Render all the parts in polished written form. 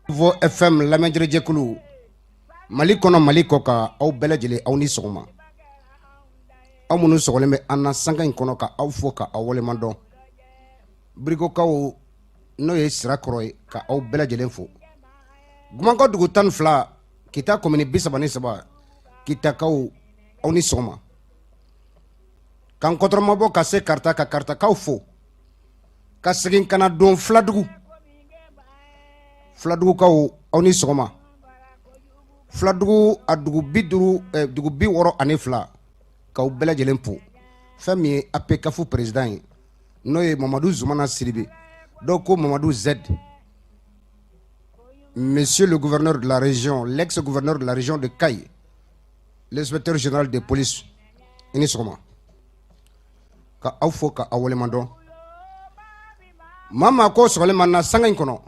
Fɔ FM lamɛnjɛjɛkulu Mali kɔnɔ, Mali kɔ kan, aw bɛɛ lajɛlen, aw ni sɔgɔma. Aw minnu sɔgɔlen bɛ an na sanga in kɔnɔ, ka aw fo ka aw waleɲuman dɔn. Birikokaw, n'o ye Sirakɔrɔ ye, ka aw bɛɛ lajɛlen fo. Gumankɔ dugu 12, Kita commune 33, Kitakaw, aw ni sɔgɔma. K'an kɔtɔrɔmabɔ ka se Karita, ka Karitakaw fo, ka segin ka na don Filadugu. Filadugukaw, aw ni sɔgɔma. Filadugu, a dugu 50, dugu 62, k'aw bɛɛ lajɛlen fo. Fɛn min ye APCAF président ye, n'o ye Mamadu Zumana Sidibe, dɔw ko Mamadu Z, monsieur le gouverneur de la région, l'ex-gouverneur de la région de Kayes, l'inspecteur général de police, i ni sɔgɔma. Ka aw fo ka aw waleɲuman dɔn. Maa maa ko sɔgɔlen ma na sanga in kɔnɔ,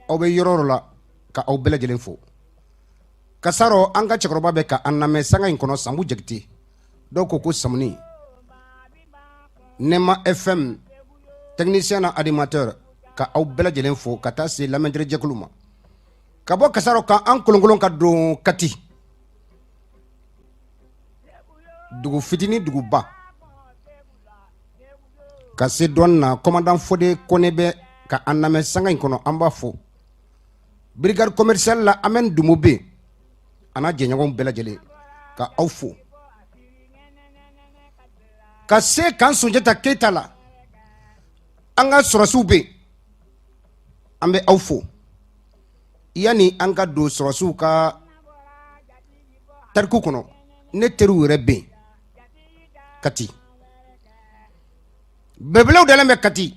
aw bɛ yɔrɔ yɔrɔ la, ka aw bɛɛ lajɛlen fo. Kasarɔ, an ka cɛkɔrɔba bɛ ka an lamɛn sanga in kɔnɔ, Sanbu Jakite, dɔw ko ko Samuni, Nɛma FM technicien na animateur, ka aw bɛɛ lajɛlen fo ka taa se lamɛnjɛjɛkulu ma. Ka bɔ Kasarɔ ka an kolonkolon ka don Kati, dugu fitinin, duguba, ka se dɔn na, commandant Fode Kone bɛ ka an lamɛn sanga in kɔnɔ, an b'a fo. Brigade commerciale la, Amɛn Dunbo bɛ yen, a n'a jɛɲɔgɔnw bɛɛ lajɛlen, ka aw fo. Ka se kan Sunjata Keyita la, an ka sɔrɔsiw bɛ yen, an bɛ aw fo. Yanni an ka don sɔrɔsiw ka tariku kɔnɔ, ne teriw yɛrɛ bɛ yen Kati, belebelew dalen bɛ Kati,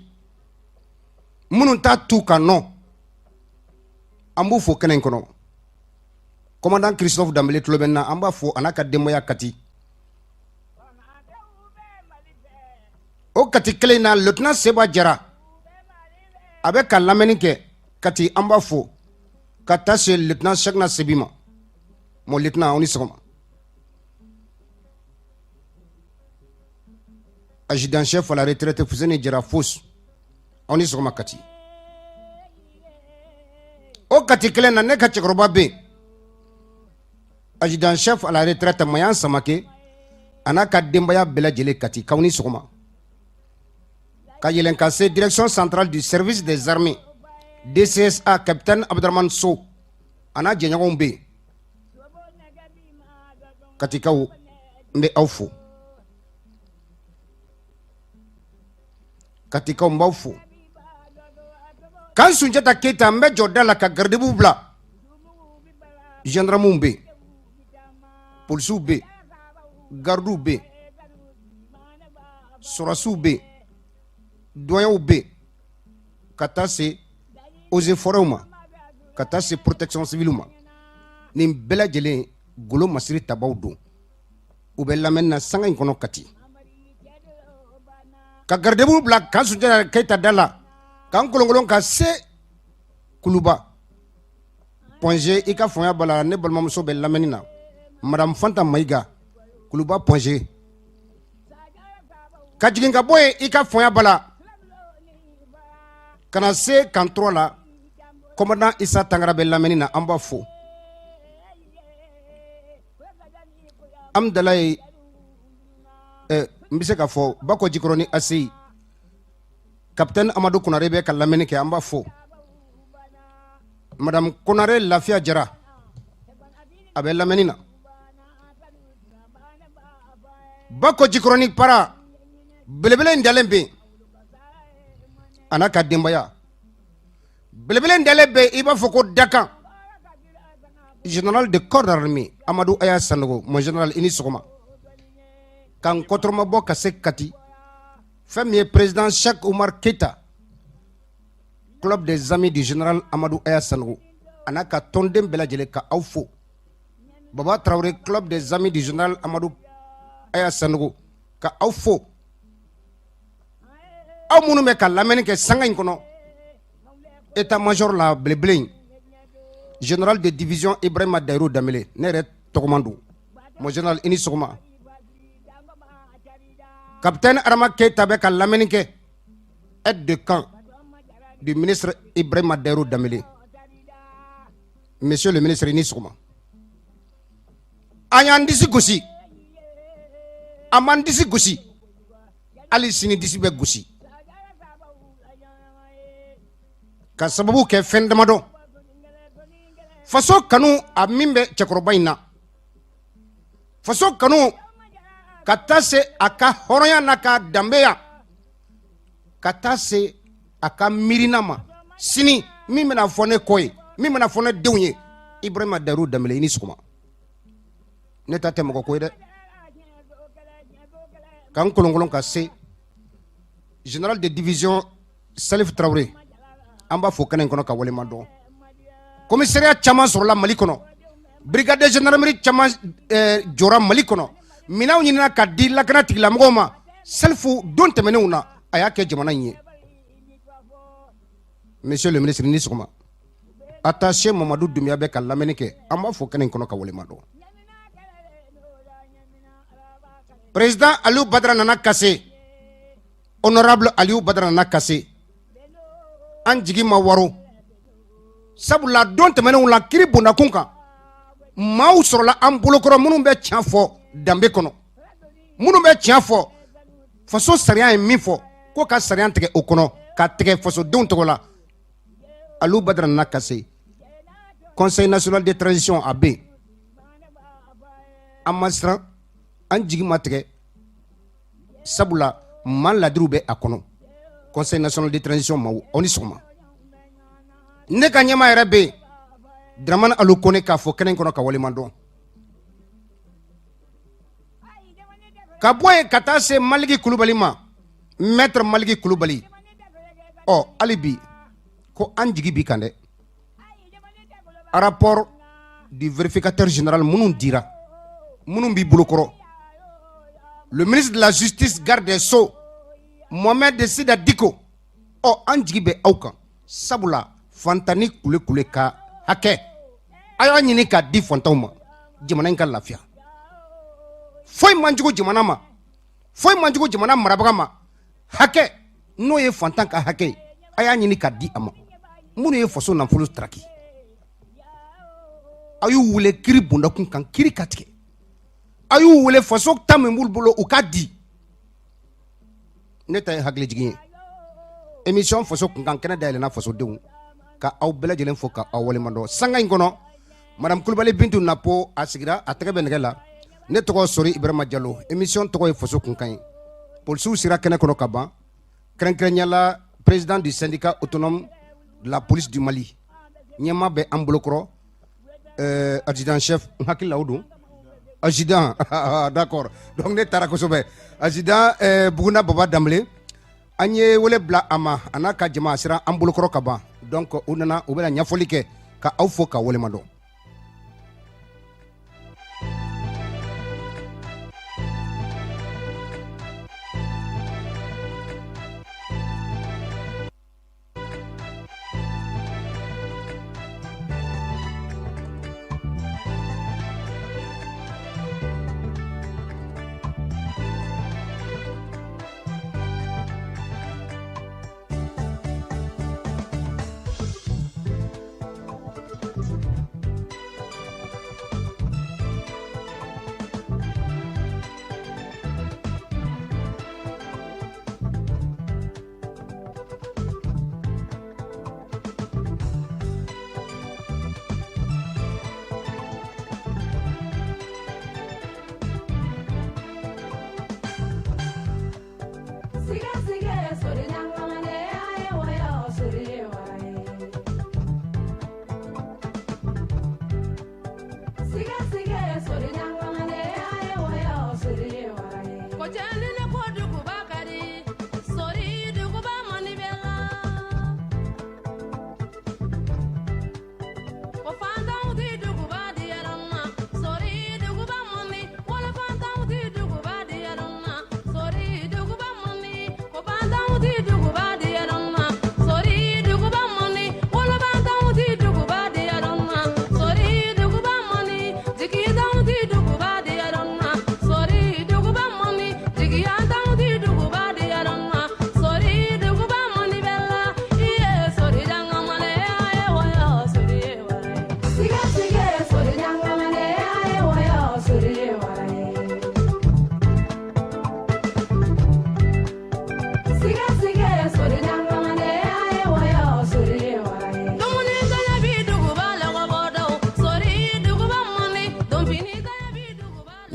minnu t'a tu ka nɔ, an b'u fo kɛnɛ in kɔnɔ. Commandant Christophe Danbele tulo bɛ na, an b'a fo, a n'a ka denbaya Kati. O Kati kelen in na, lieutenant Seba Jara, a bɛ ka lamɛnni kɛ Kati, an b'a fo. Ka taa se lieutenant Cheickna Sebi ma, mon lieutenant, aw ni sɔgɔma. Adjudant chef à la retraite Fuseni Jara Fos, aw ni sɔgɔma Kati. O Kati kelen na, ne ka cɛkɔrɔba bɛ yen, adjudant chef à la retraite Mayan Samake, a n'a ka denbaya bɛɛ lajɛlen Kati, k'aw ni sɔgɔma. Ka yɛlɛn ka se direction centrale du service des armées, DCSA, capitaine Abdramane Sow, a n'a jɛɲɔgɔnw bɛ yen. Katikaw, n bɛ aw fo. Katikaw, n b'aw fo. Kan Sunjata Keyita, n bɛ jɔ da la ka garidibuw bila. Gendarmew bɛ yen, polisiw bɛ yen, gardiw bɛ yen, sɔrɔsiw bɛ yen, douaniers bɛ yen, ka taa se eaux et forêts ma, ka taa se protection civile ma. Nin bɛɛ lajɛlen, golo masiri tabaw don, u bɛ lamɛnni na sanga in kɔnɔ Kati. Ka garidibuw bila kan Sunjata Keyita da la, k'an kolonkolon ka se Kuluba Point G. I ka faamuya b'a la, ne balimamuso bɛ lamɛnni na, madame Fanta Mayiga, Kuluba Point G. Ka jigin ka bɔ yen, i ka faamuya b'a la, ka na se camp 3 la, commandant Isa Tangara bɛ lamɛnni na, an b'a fo. Amdalaye, n bɛ se k'a fɔ Bakɔ Jikɔrɔni ACI, capitaine Amadu Konare bɛ ka lamɛnni kɛ, an b'a fo. Madame Konare Lafiya Jara, a bɛ lamɛnni na. Bakɔ Jikɔrɔni para belebele in dalen bɛ yen, a n'a ka denbaya. Belebele in dalen bɛ, i b'a fɔ ko dakan. Général de corps d'armée Amadu Aya Sanogo, mon général, i ni sɔgɔma. K'an kɔtɔrɔmabɔ ka se Kati, fɛn min ye président Cheikh Oumar Keita, club des amis du général Amadou Aya Sanogo, a n'a ka tɔnden bɛɛ lajɛlen, ka aw fo. Baba Traoré, club des amis du général Amadou Aya Sanogo, ka aw fo. Aw minnu bɛ ka lamɛnni kɛ sanga in kɔnɔ, état major la belebele in, général de division Ibrahima Dayiro Danbele, ne yɛrɛ tɔgɔman don, mon général, i ni sɔgɔma. Capitaine Adama Keita bɛ ka lamɛnni kɛ, aide de camp. du ministre Ibrahima Dahirou Dembélé. Monsieur le ministre, i ni sɔgɔma. An y'an disi gosi, an b'an disi gosi, hali sini disi bɛ gosi ka sababu kɛ fɛn damadɔ. Faso kanu a min bɛ cɛkɔrɔba in na, faso kanu ka taa se a ka hɔrɔnya n'a ka danbeya, ka taa se a ka miirina ma sini min bɛna fɔ ne kɔ ye, min bɛna fɔ ne denw ye. Ibrahima Dahirou Dembélé, i ni sɔgɔma. Ne ta tɛ mɔgɔ ko ye dɛ. Ka n kolonkolon ka se général de division Salif Traoré, an b'a fo kɛnɛ in kɔnɔ ka waleɲuman dɔn. Commissariat caman sɔrɔla Mali kɔnɔ, brigade de gendarmerie caman jɔra Mali kɔnɔ, minɛnw ɲinina ka di lakana tigilamɔgɔw ma. Salifu, don tɛmɛnenw na, a y'a kɛ jamana in ye. Monsieur le ministre, ni sɔgɔma. Attaché Mamadu Dunbiya bɛ ka lamɛnni kɛ, an b'a fo kɛnɛ in kɔnɔ ka waleɲuman dɔn. Président Aliou Badara Nana Kassé, honorable Aliou Badara Nana Kassé, an jigi ma waro, sabula don tɛmɛnenw la, kiri bondakun kan, maaw sɔrɔla an bolokɔrɔ minnu bɛ tiɲɛ fɔ danbe kɔnɔ, minnu bɛ tiɲɛ fɔ faso sariya ye min fɔ ko ka sariya tigɛ o kɔnɔ, ka tigɛ fasodenw tɔgɔ la. Aliou Badara Nana Kassé, Conseil national de transition a bɛ yen. An ma siran, an jigi ma tigɛ, sabula maa ladiriw bɛ a kɔnɔ. Conseil national de transition maaw, aw ni sɔgɔma. Ne ka ɲɛmaa yɛrɛ bɛ yen, Dramane Alou Kone, k'a fɔ kɛnɛ in kɔnɔ ka waleɲuman dɔn. Ka bɔ yen ka taa se Maliki Kulubali ma, maître Maliki Kulubali, ɔ hali bi ko an jigi bi kan dɛ. Rapport du vérificateur général minnu dira, minnu b'i bolokɔrɔ, le ministre de la Justice, garde des Sceaux, Mohamed Sida Dicko, ɔ an jigi bɛ aw kan, sabula fantan ni kule-kule ka hakɛ, a y'a ɲini k'a di fantanw ma, jamana in ka lafiya. Foyi man jugu jamana ma, foyi man jugu jamana marabaga ma. Hakɛ n'o ye fantan ka hakɛ ye, a y'a ɲini k'a di a ma. Minnu ye faso nafolo taraki, a y'u wele kiri bondakun kan, kiri ka tigɛ. A y'u wele, faso ta min b'u bolo, u k'a di. Ne ta ye hakilijigin ye. Émission Faso Kunkan kɛnɛ dayɛlɛnna fasodenw ka aw bɛɛ lajɛlen fo ka aw waleɲuman dɔn. Sanga in kɔnɔ, madame Kulubali Bintu Napo a sigira, a tɛgɛ bɛ nɛgɛ la. Ne tɔgɔ Sori Ibrahima Jalo. Émission tɔgɔ ye Faso Kunkan ye. Polisiw sera kɛnɛ kɔnɔ ka ban, kɛrɛnkɛrɛnya la président du syndicat autonome de la police du Mali, ɲɛmaa bɛ an bolokɔrɔ, adjudant chef, n hakili la o don, adjudant, d'accord. Donc ne taara kosɛbɛ, adjudant Buguna Baba Danbele, an ye wele bila a ma, a n'a ka jama, a sera an bolokɔrɔ ka ban. Donc u nana, u bɛna ɲɛfɔli kɛ. Ka aw fo ka waleɲuman dɔn.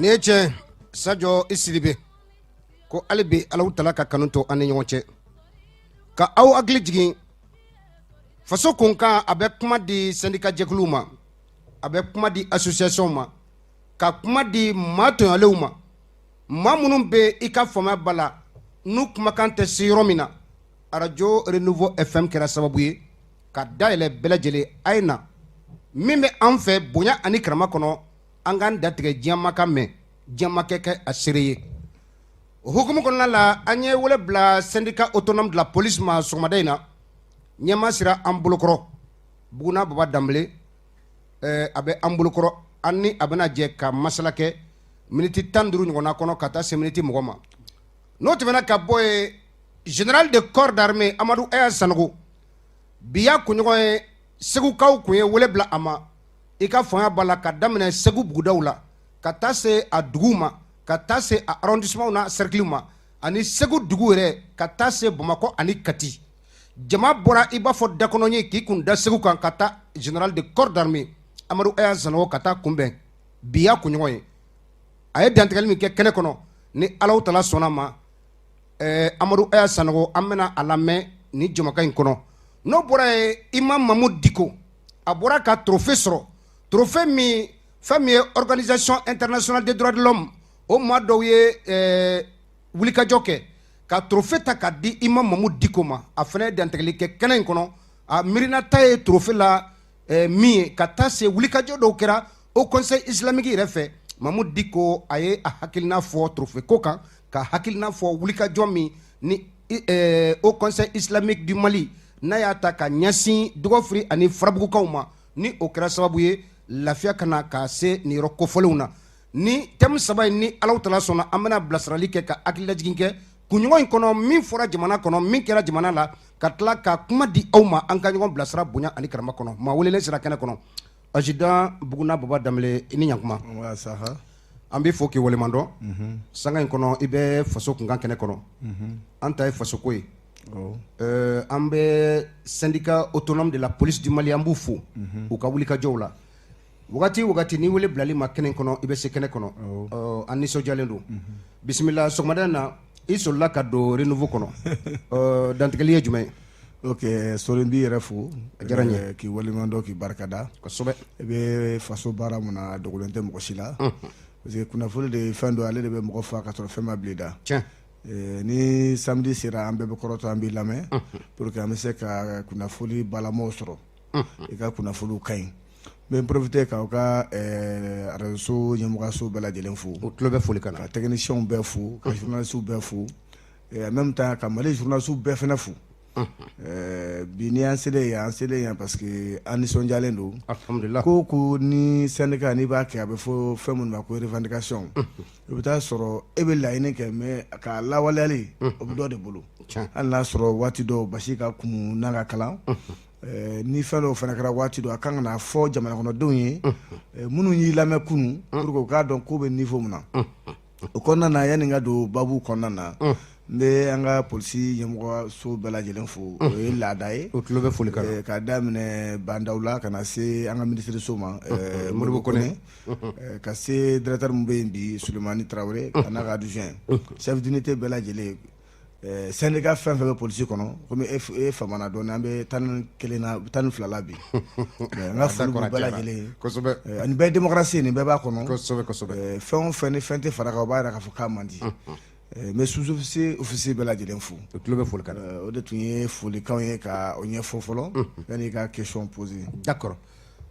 Nin ye tiɲɛ Sajɔ i Sidibe ko hali bi Alahu tala ka kanu to an ni ɲɔgɔn cɛ ka aw hakili jigin faso kunkan. A bɛ kuma di syndicat jɛkuluw ma, a bɛ kuma di association ma, ka kuma di maa tɔɲɔlenw ma, maa minnu bɛ i ka faamuya ba la n'u kumakan tɛ se yɔrɔ min na. Arajo Renouveau FM kɛra sababu ye ka dayɛlɛ bɛɛ lajɛlen. A ye na min bɛ an fɛ bonya ani karama kɔnɔ, an k'an datigɛ diɲɛmaa ka mɛn, diɲɛmaa kɛ kɛ a seere ye. O hukumu kɔnɔna la, an ye wele bila syndicat autonome de la police ma sɔgɔmada in na. Ɲɛmaa sera an bolokɔrɔ, Buguna Baba Danbele, a bɛ an bolokɔrɔ. An ni a bɛna jɛ ka masala kɛ miniti 15 ɲɔgɔnna kɔnɔ ka taa se miniti 20 ma. N'o tɛmɛna ka bɔ yen, général de corps d'armée Amadu Aya Sanogo, bi y'a kunɲɔgɔn ye, Segukaw kun ye wele bila a ma. I ka faamuya b'a la, ka daminɛ Segu bugudaw la ka taa se a duguw ma, ka taa se a arrondissement n'a cercle ma, ani Segu dugu yɛrɛ, ka taa se Bamakɔ ani Kati, jama bɔra i b'a fɔ dakɔnɔ ye k'i kun da Segu kan ka taa général de corps d'armée Amadu Aya Sanogo ka taa kunbɛn. Bi y'a kunɲɔgɔn ye, a ye dantigɛli min kɛ kɛnɛ kɔnɔ, ni Alahu tala sɔnna ma, Amadu Aya Sanogo, an bɛna a lamɛn ni jamakan in kɔnɔ. N'o bɔra yen, Imam Mamudu Diko, a bɔra ka trophée sɔrɔ, trophée min, fɛn min ye Organisation internationale des droits de l'homme, o maa dɔw ye wulikajɔ kɛ ka trophée ta ka di Imam Mamudu Diko ma. A fana ye dantigɛli kɛ kɛnɛ in kɔnɔ. A miirinata ye trophée la min ye, ka taa se wulikajɔ dɔw kɛra Haut Conseil islamique yɛrɛ fɛ. Mamudu Diko, a ye a hakilina fɔ trophée ko kan, ka hakilina fɔ wulikajɔ min ni Haut Conseil islamique du Mali n'a y'a ta ka ɲɛsin Dɔgɔfiri ani Farabugukaw ma, ni o kɛra sababu ye lafiya ka na ka se nin yɔrɔ kofɔlenw na. Ni thème saba in, ni Alahu tala sɔnna, an bɛna bilasirali kɛ ka hakililajigin kɛ kunɲɔgɔn in kɔnɔ, min fɔra jamana kɔnɔ, min kɛra jamana la, ka tila ka kuma di aw ma, an ka ɲɔgɔn bilasira bonya ani karama kɔnɔ. Maa welelen sera kɛnɛ kɔnɔ, adjudant Buguna Baba Danbele, i ni ɲankuma. An b'i fo k'i waleɲuman dɔn. Sanga in kɔnɔ, i bɛ faso kunkan kɛnɛ kɔnɔ. An ta ye fasoko ye. An bɛ syndicat autonome de la police du Mali, an b'u fo u ka wulikajɔw la. Wagati wagati ni wele bilali ma kɛnɛ kɔnɔ, i bɛ se kɛnɛ kɔnɔ, an nisɔndiyalen don. Bisimila. Sɔgɔmada in na, i solila ka don Renouveau kɔnɔ, dantigɛli ye jumɛn ye? Ok, Sori, n b'i yɛrɛ fo. A diyara n ye. K'i waleɲuman dɔn, k'i barikada. Kosɛbɛ. I bɛ faso baara mun na, a dogolen tɛ mɔgɔ si la, parce que kunnafoni de ye fɛn dɔ, ale de bɛ mɔgɔ fa ka sɔrɔ fɛn ma bila i da. Ni samedi sera, an bɛɛ bɛ kɔrɔtɔ, an b'i lamɛn pour que an bɛ se ka kunnafoni balamaw sɔrɔ. I ka kunnafoniw ka ɲi. N bɛ profiter k'aw ka arajo ɲɛmɔgɔso bɛɛ lajɛlen fo. O tulo bɛ foli kan. Ka techniciens bɛɛ fo, ka journalistes bɛɛ fo, en même temps ka Mali journalistes bɛɛ fana fo. Bi ni an selen yan, an selen yan parce que an nisɔndiyalen don. Alhamdulillah. Ko ko ni syndicat n'i b'a kɛ, a bɛ fɔ fɛn minnu ma ko revendication, i bɛ taa sɔrɔ e bɛ laɲini kɛ, mais k'a lawaleyali, o bɛ dɔ de bolo. Hali n'a sɔrɔ waati dɔw basi ka kumu n'a ka kalan, ni fɛn dɔw fana kɛra waati dɔ, a kan ka na fɔ jamana kɔnɔdenw ye minnu y'i lamɛn kunun, pour que u k'a dɔn ko bɛ niveau min na. O kɔnɔna na, yanni n ka don baabu kɔnɔna na, n bɛ an ka polisi ɲɛmɔgɔso bɛɛ lajɛlen fo. O ye laada ye. O tulo bɛ foli kan. K'a daminɛ Bandaw la ka na se an ka minisiriso ma, Modibo Kone, ka se directeur min bɛ yen bi, Sulemani Tarawele, a n'a ka adjoint, chef d'unité bɛɛ lajɛlen, syndicat fɛn fɛn bɛ polisi kɔnɔ. Komi e famana dɔɔnin, an bɛ 11 na, 12 la bi. N ka foli b'u bɛɛ lajɛlen ye. Nin bɛɛ ye démocratie ye, nin bɛɛ b'a kɔnɔ. Kosɛbɛ kosɛbɛ. Fɛn o fɛn ni fɛn tɛ fara kan, o b'a jira k'a fɔ k'a man di. N bɛ sous-officier, officier bɛɛ lajɛlen fo. O tulo bɛ foli kan. O de tun ye folikanw ye ka o ɲɛfɔ fɔlɔ yanni i ka question poser. D'accord,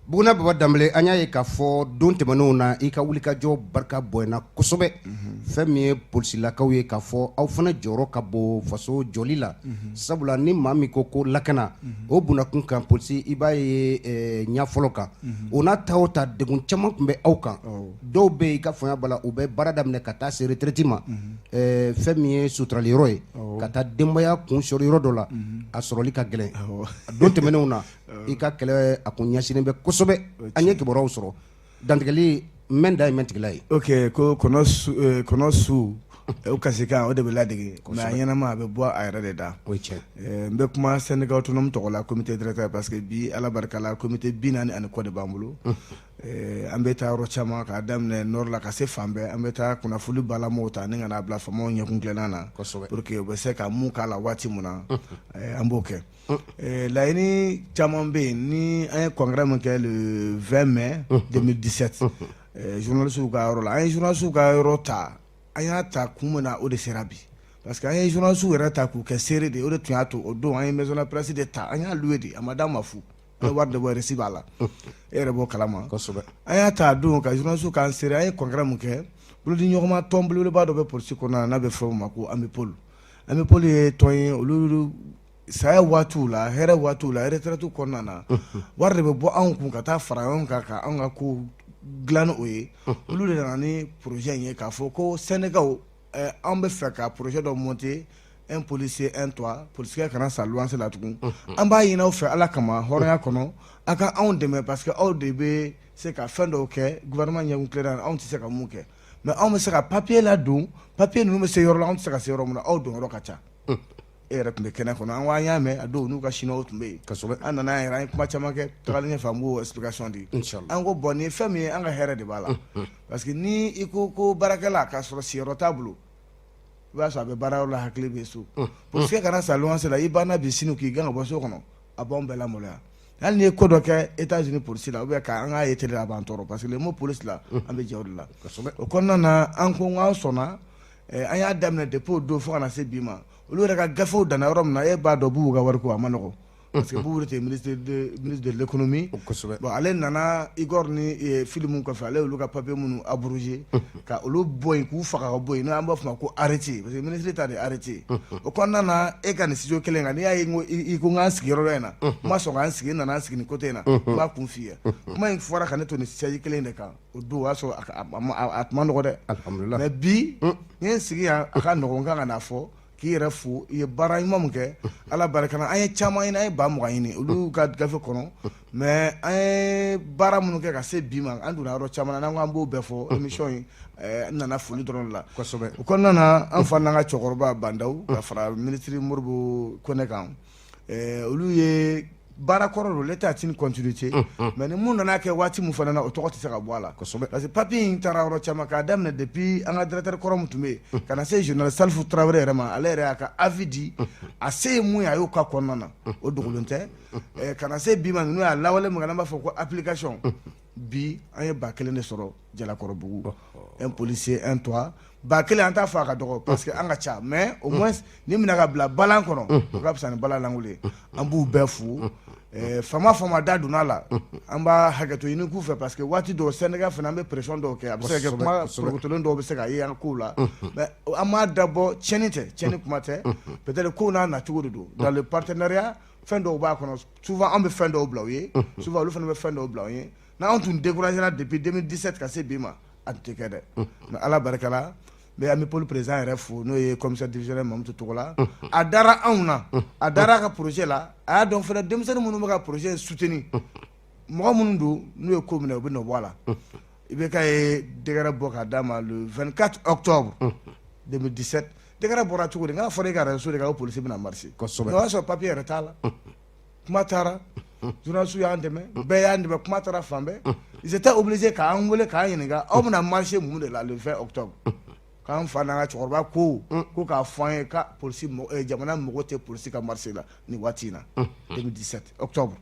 Buguna Baba Danbele, an y'a ye k'a fɔ don tɛmɛnenw na, i ka wulikajɔ barika bonyana kosɛbɛ. Fɛn min ye polisilakaw ye, k'a fɔ aw fana jɔyɔrɔ ka bon faso jɔli la, sabula ni maa min ko ko lakana, o bundakun kan, polisi, i b'a ye ɲɛ fɔlɔ kan. O n'a ta o ta, degun caman tun bɛ aw kan. Dɔw bɛ yen, i ka faamuya b'a la, u bɛ baara daminɛ ka taa se retraite ma, fɛn min ye suturali yɔrɔ ye ka taa denbaya kun sɔrɔ yɔrɔ dɔ la, a sɔrɔli ka gɛlɛn. Don tɛmɛnenw na, i ka kɛlɛ a kun ɲɛsinnen bɛ kosɛbɛ. An ye kibaruyaw sɔrɔ. Dantigɛli mɛn da ye mɛn tigila ye. Ok, ko kɔnɔ su O kasikan o de bɛ ladege, mais a ɲɛnama a bɛ bɔ a yɛrɛ de da. N bɛ kuma syndicat autonome tɔgɔ la, comité directeur, parce que bi, Ala barika la, comité 40 ani kɔ de b'an bolo. An bɛ taa yɔrɔ caman, k'a daminɛ nord la ka se fan bɛɛ. An bɛ taa kunnafoni balamaw ta ni ka n'a bila faamaw ɲɛkun tilenna na pour que u bɛ se ka mun k'a la waati min na, an b'o kɛ. Laɲini caman bɛ yen. Ni an ye congrès min kɛ le 20 mai 2017, journalistes ka yɔrɔ la, an ye journalistes ka yɔrɔ ta. An y'a ta kun min na, o de sera bi, parce que an ye journalistes yɛrɛ ta k'u kɛ seere de ye. O de tun y'a to o don an ye maison de la presse de ta, an y'a loué de, a ma d'an ma fu, an ye wari de bɔ, reçu b'a la, e yɛrɛ b'o kalama. An y'a ta don ka journalistes k'an seere. An ye congrès min kɛ, bolodi ɲɔgɔnma tɔn belebeleba dɔ bɛ polisi kɔnɔna na, n'a bɛ fɔ o ma ko AMIPOL. AMIPOL ye tɔn ye, olu saya waatiw la, hɛrɛ waatiw la, retraite kɔnɔna na, wari de bɛ bɔ anw kun ka taa fara ɲɔgɔn kan ka anw ka ko dilan o ye. Olu de nana ni projet in ye k'a fɔ ko syndicats, an bɛ fɛ ka projet dɔ monter, un policier un toit, polisikɛ kana sa luwanse la tugun. An b'a ɲini aw fɛ Ala kama, hɔrɔnya kɔnɔ, aw ka anw dɛmɛ, parce que aw de bɛ se ka fɛn dɔw kɛ gouvernement ɲɛkun tilenna, anw tɛ se ka mun kɛ. Mais anw bɛ se ka papier ladon, papier ninnu bɛ se yɔrɔ la, anw tɛ se ka se yɔrɔ min na, aw donyɔrɔ ka ca. E yɛrɛ tun bɛ kɛnɛ kɔnɔ, an ko an y'a mɛn a don, n'u ka chinois tun bɛ yen. An nana yan yɛrɛ, an ye kuma caman kɛ. Tagalen ɲɛfɛ, an b'o explication di. An ko bon, nin ye fɛn min ye, an ka hɛrɛ de b'a la, parce que ni i ko ko baarakɛla k'a sɔrɔ siyɔrɔ t'a bolo, i b'a sɔrɔ a bɛ baarayɔrɔ la, hakili bɛ so. Polisikɛ kana sa luwanse la, i banna bi, sini k'i gɛn ka bɔ so kɔnɔ, a b'anw bɛɛ lamaloya. Hali n'i ye ko dɔ kɛ États-Unis polisi la ou bien k'an k'a ye télé la, a b'an tɔɔrɔ, parce que le mot police la, an bɛ jɛ o de la. O kɔnɔna na, an ko k'an sɔnna. An y'a daminɛ depuis o don fo ka na se bi ma. Olu yɛrɛ ka gafew danna yɔrɔ min na, e b'a dɔn Bubu ka wari ko a ma nɔgɔn, parce que Bubu de tun ye ministre de l'économie. Bon, ale nana Igor ni fili min kɔfɛ, ale y'olu ka papier minnu abrogé ka olu bɔ yen, k'u faga ka bɔ yen, n'an b'a fɔ ma ko arrêté, parce que ministre ta de ye arrêté. O kɔnɔna na, e ka nin studio kelen kan, n'i y'a ye i ko n k'an sigi yɔrɔ dɔ in na, n ma sɔn k'an sigi, n nana an sigi nin côté in na, n b'a kun f'i ye. Kuma in fɔra ka ne to nin siège kelen de kan o don, o y'a sɔrɔ a tun ma nɔgɔ dɛ. Alhamdulillah. Mais bi, n ye n sigi yan, a ka nɔgɔn, n kan ka n'a fɔ k'i yɛrɛ fo, i ye baara ɲuman min kɛ, Ala barika la. An ye caman ɲini, an ye 20 000 ɲini olu ka gafe kɔnɔ, mais an ye baara minnu kɛ ka se bi ma, an donna yɔrɔ caman na, n'an ko an b'o bɛɛ fɔ émission in, n nana foli dɔrɔn de la. O kɔnɔna na, an fa n'an ka cɛkɔrɔba Bandaw ka fara ministre Modibo Kone kan, olu ye baara kɔrɔ don, l'état est une continuité. Mais ni mun nana kɛ waati min fana na, o tɔgɔ tɛ se ka bɔ a la, parce que papier in taara yɔrɔ caman, k'a daminɛ depuis an ka directeur kɔrɔ min tun bɛ yen ka na se général Salifu Tarawele yɛrɛ ma. Ale yɛrɛ y'a ka avis di, a se ye mun ye, a y'o ka kɔnɔna na, o dogolen tɛ. Ka na se bi ma, ninnu y'a lawale min kɛ, n'an b'a fɔ ko application, bi an ye 1000 de sɔrɔ Jalakɔrɔbugu, un policier un toit. 1000, an t'a fɔ a ka dɔgɔ, parce que an ka ca, mais au moins ni minɛ ka bila balan kɔnɔ, o ka fisa ni balan lankolon ye. An b'u bɛɛ fo. Faama faama da donna a la, an b'a hakɛto ɲini k'u fɛ, parce que waati dɔw syndicat fana, an bɛ pression dɔw kɛ, a bɛ se ka kɛ kuma porokotolen dɔw bɛ se ka ye an kow la, mais an m'a dabɔ tiɲɛni tɛ, tiɲɛni kuma tɛ. Peut-être kow n'a nacogo de don. Dans le partenariat, fɛn dɔw b'a kɔnɔ, souvent an bɛ fɛn dɔw bila u ye, souvent olu fana bɛ fɛn dɔw bila u ye. N'anw tun découragé ra depuis 2017 ka se bi ma, a tun tɛ kɛ dɛ. Mais Ala barika la, n bɛ AMIPOL président yɛrɛ fo, n'o ye commissaire divisionnaire Mamutu Togola. A dara anw na, a dara a ka projet la, a y'a dɔn fana denmisɛnnin minnu bɛ ka projet soutenir, mɔgɔ minnu don, n'u ye ko minɛ, u bɛ nɔ bɔ a la. IBK ye décret bɔ k'a d'a ma le 24 octobre 2017. Décret bɔra cogo di? N k'a fɔra e ka réseau de kan ko polisi bɛna marcher, o y'a sɔrɔ papier yɛrɛ t'a la. Kuma taara, journaliste y'an dɛmɛ, bɛɛ y'an dɛmɛ, kuma taara fan bɛɛ. Ils étaient obligés k'an wele k'an ɲininka: aw bɛna marcher mun de la le 20 octobre? K'an fa n'an ka cɛkɔrɔba ko k'a fɔ an ye ka polisi, jamana mago tɛ polisi ka marcher la nin waati in na. 2017 octobre,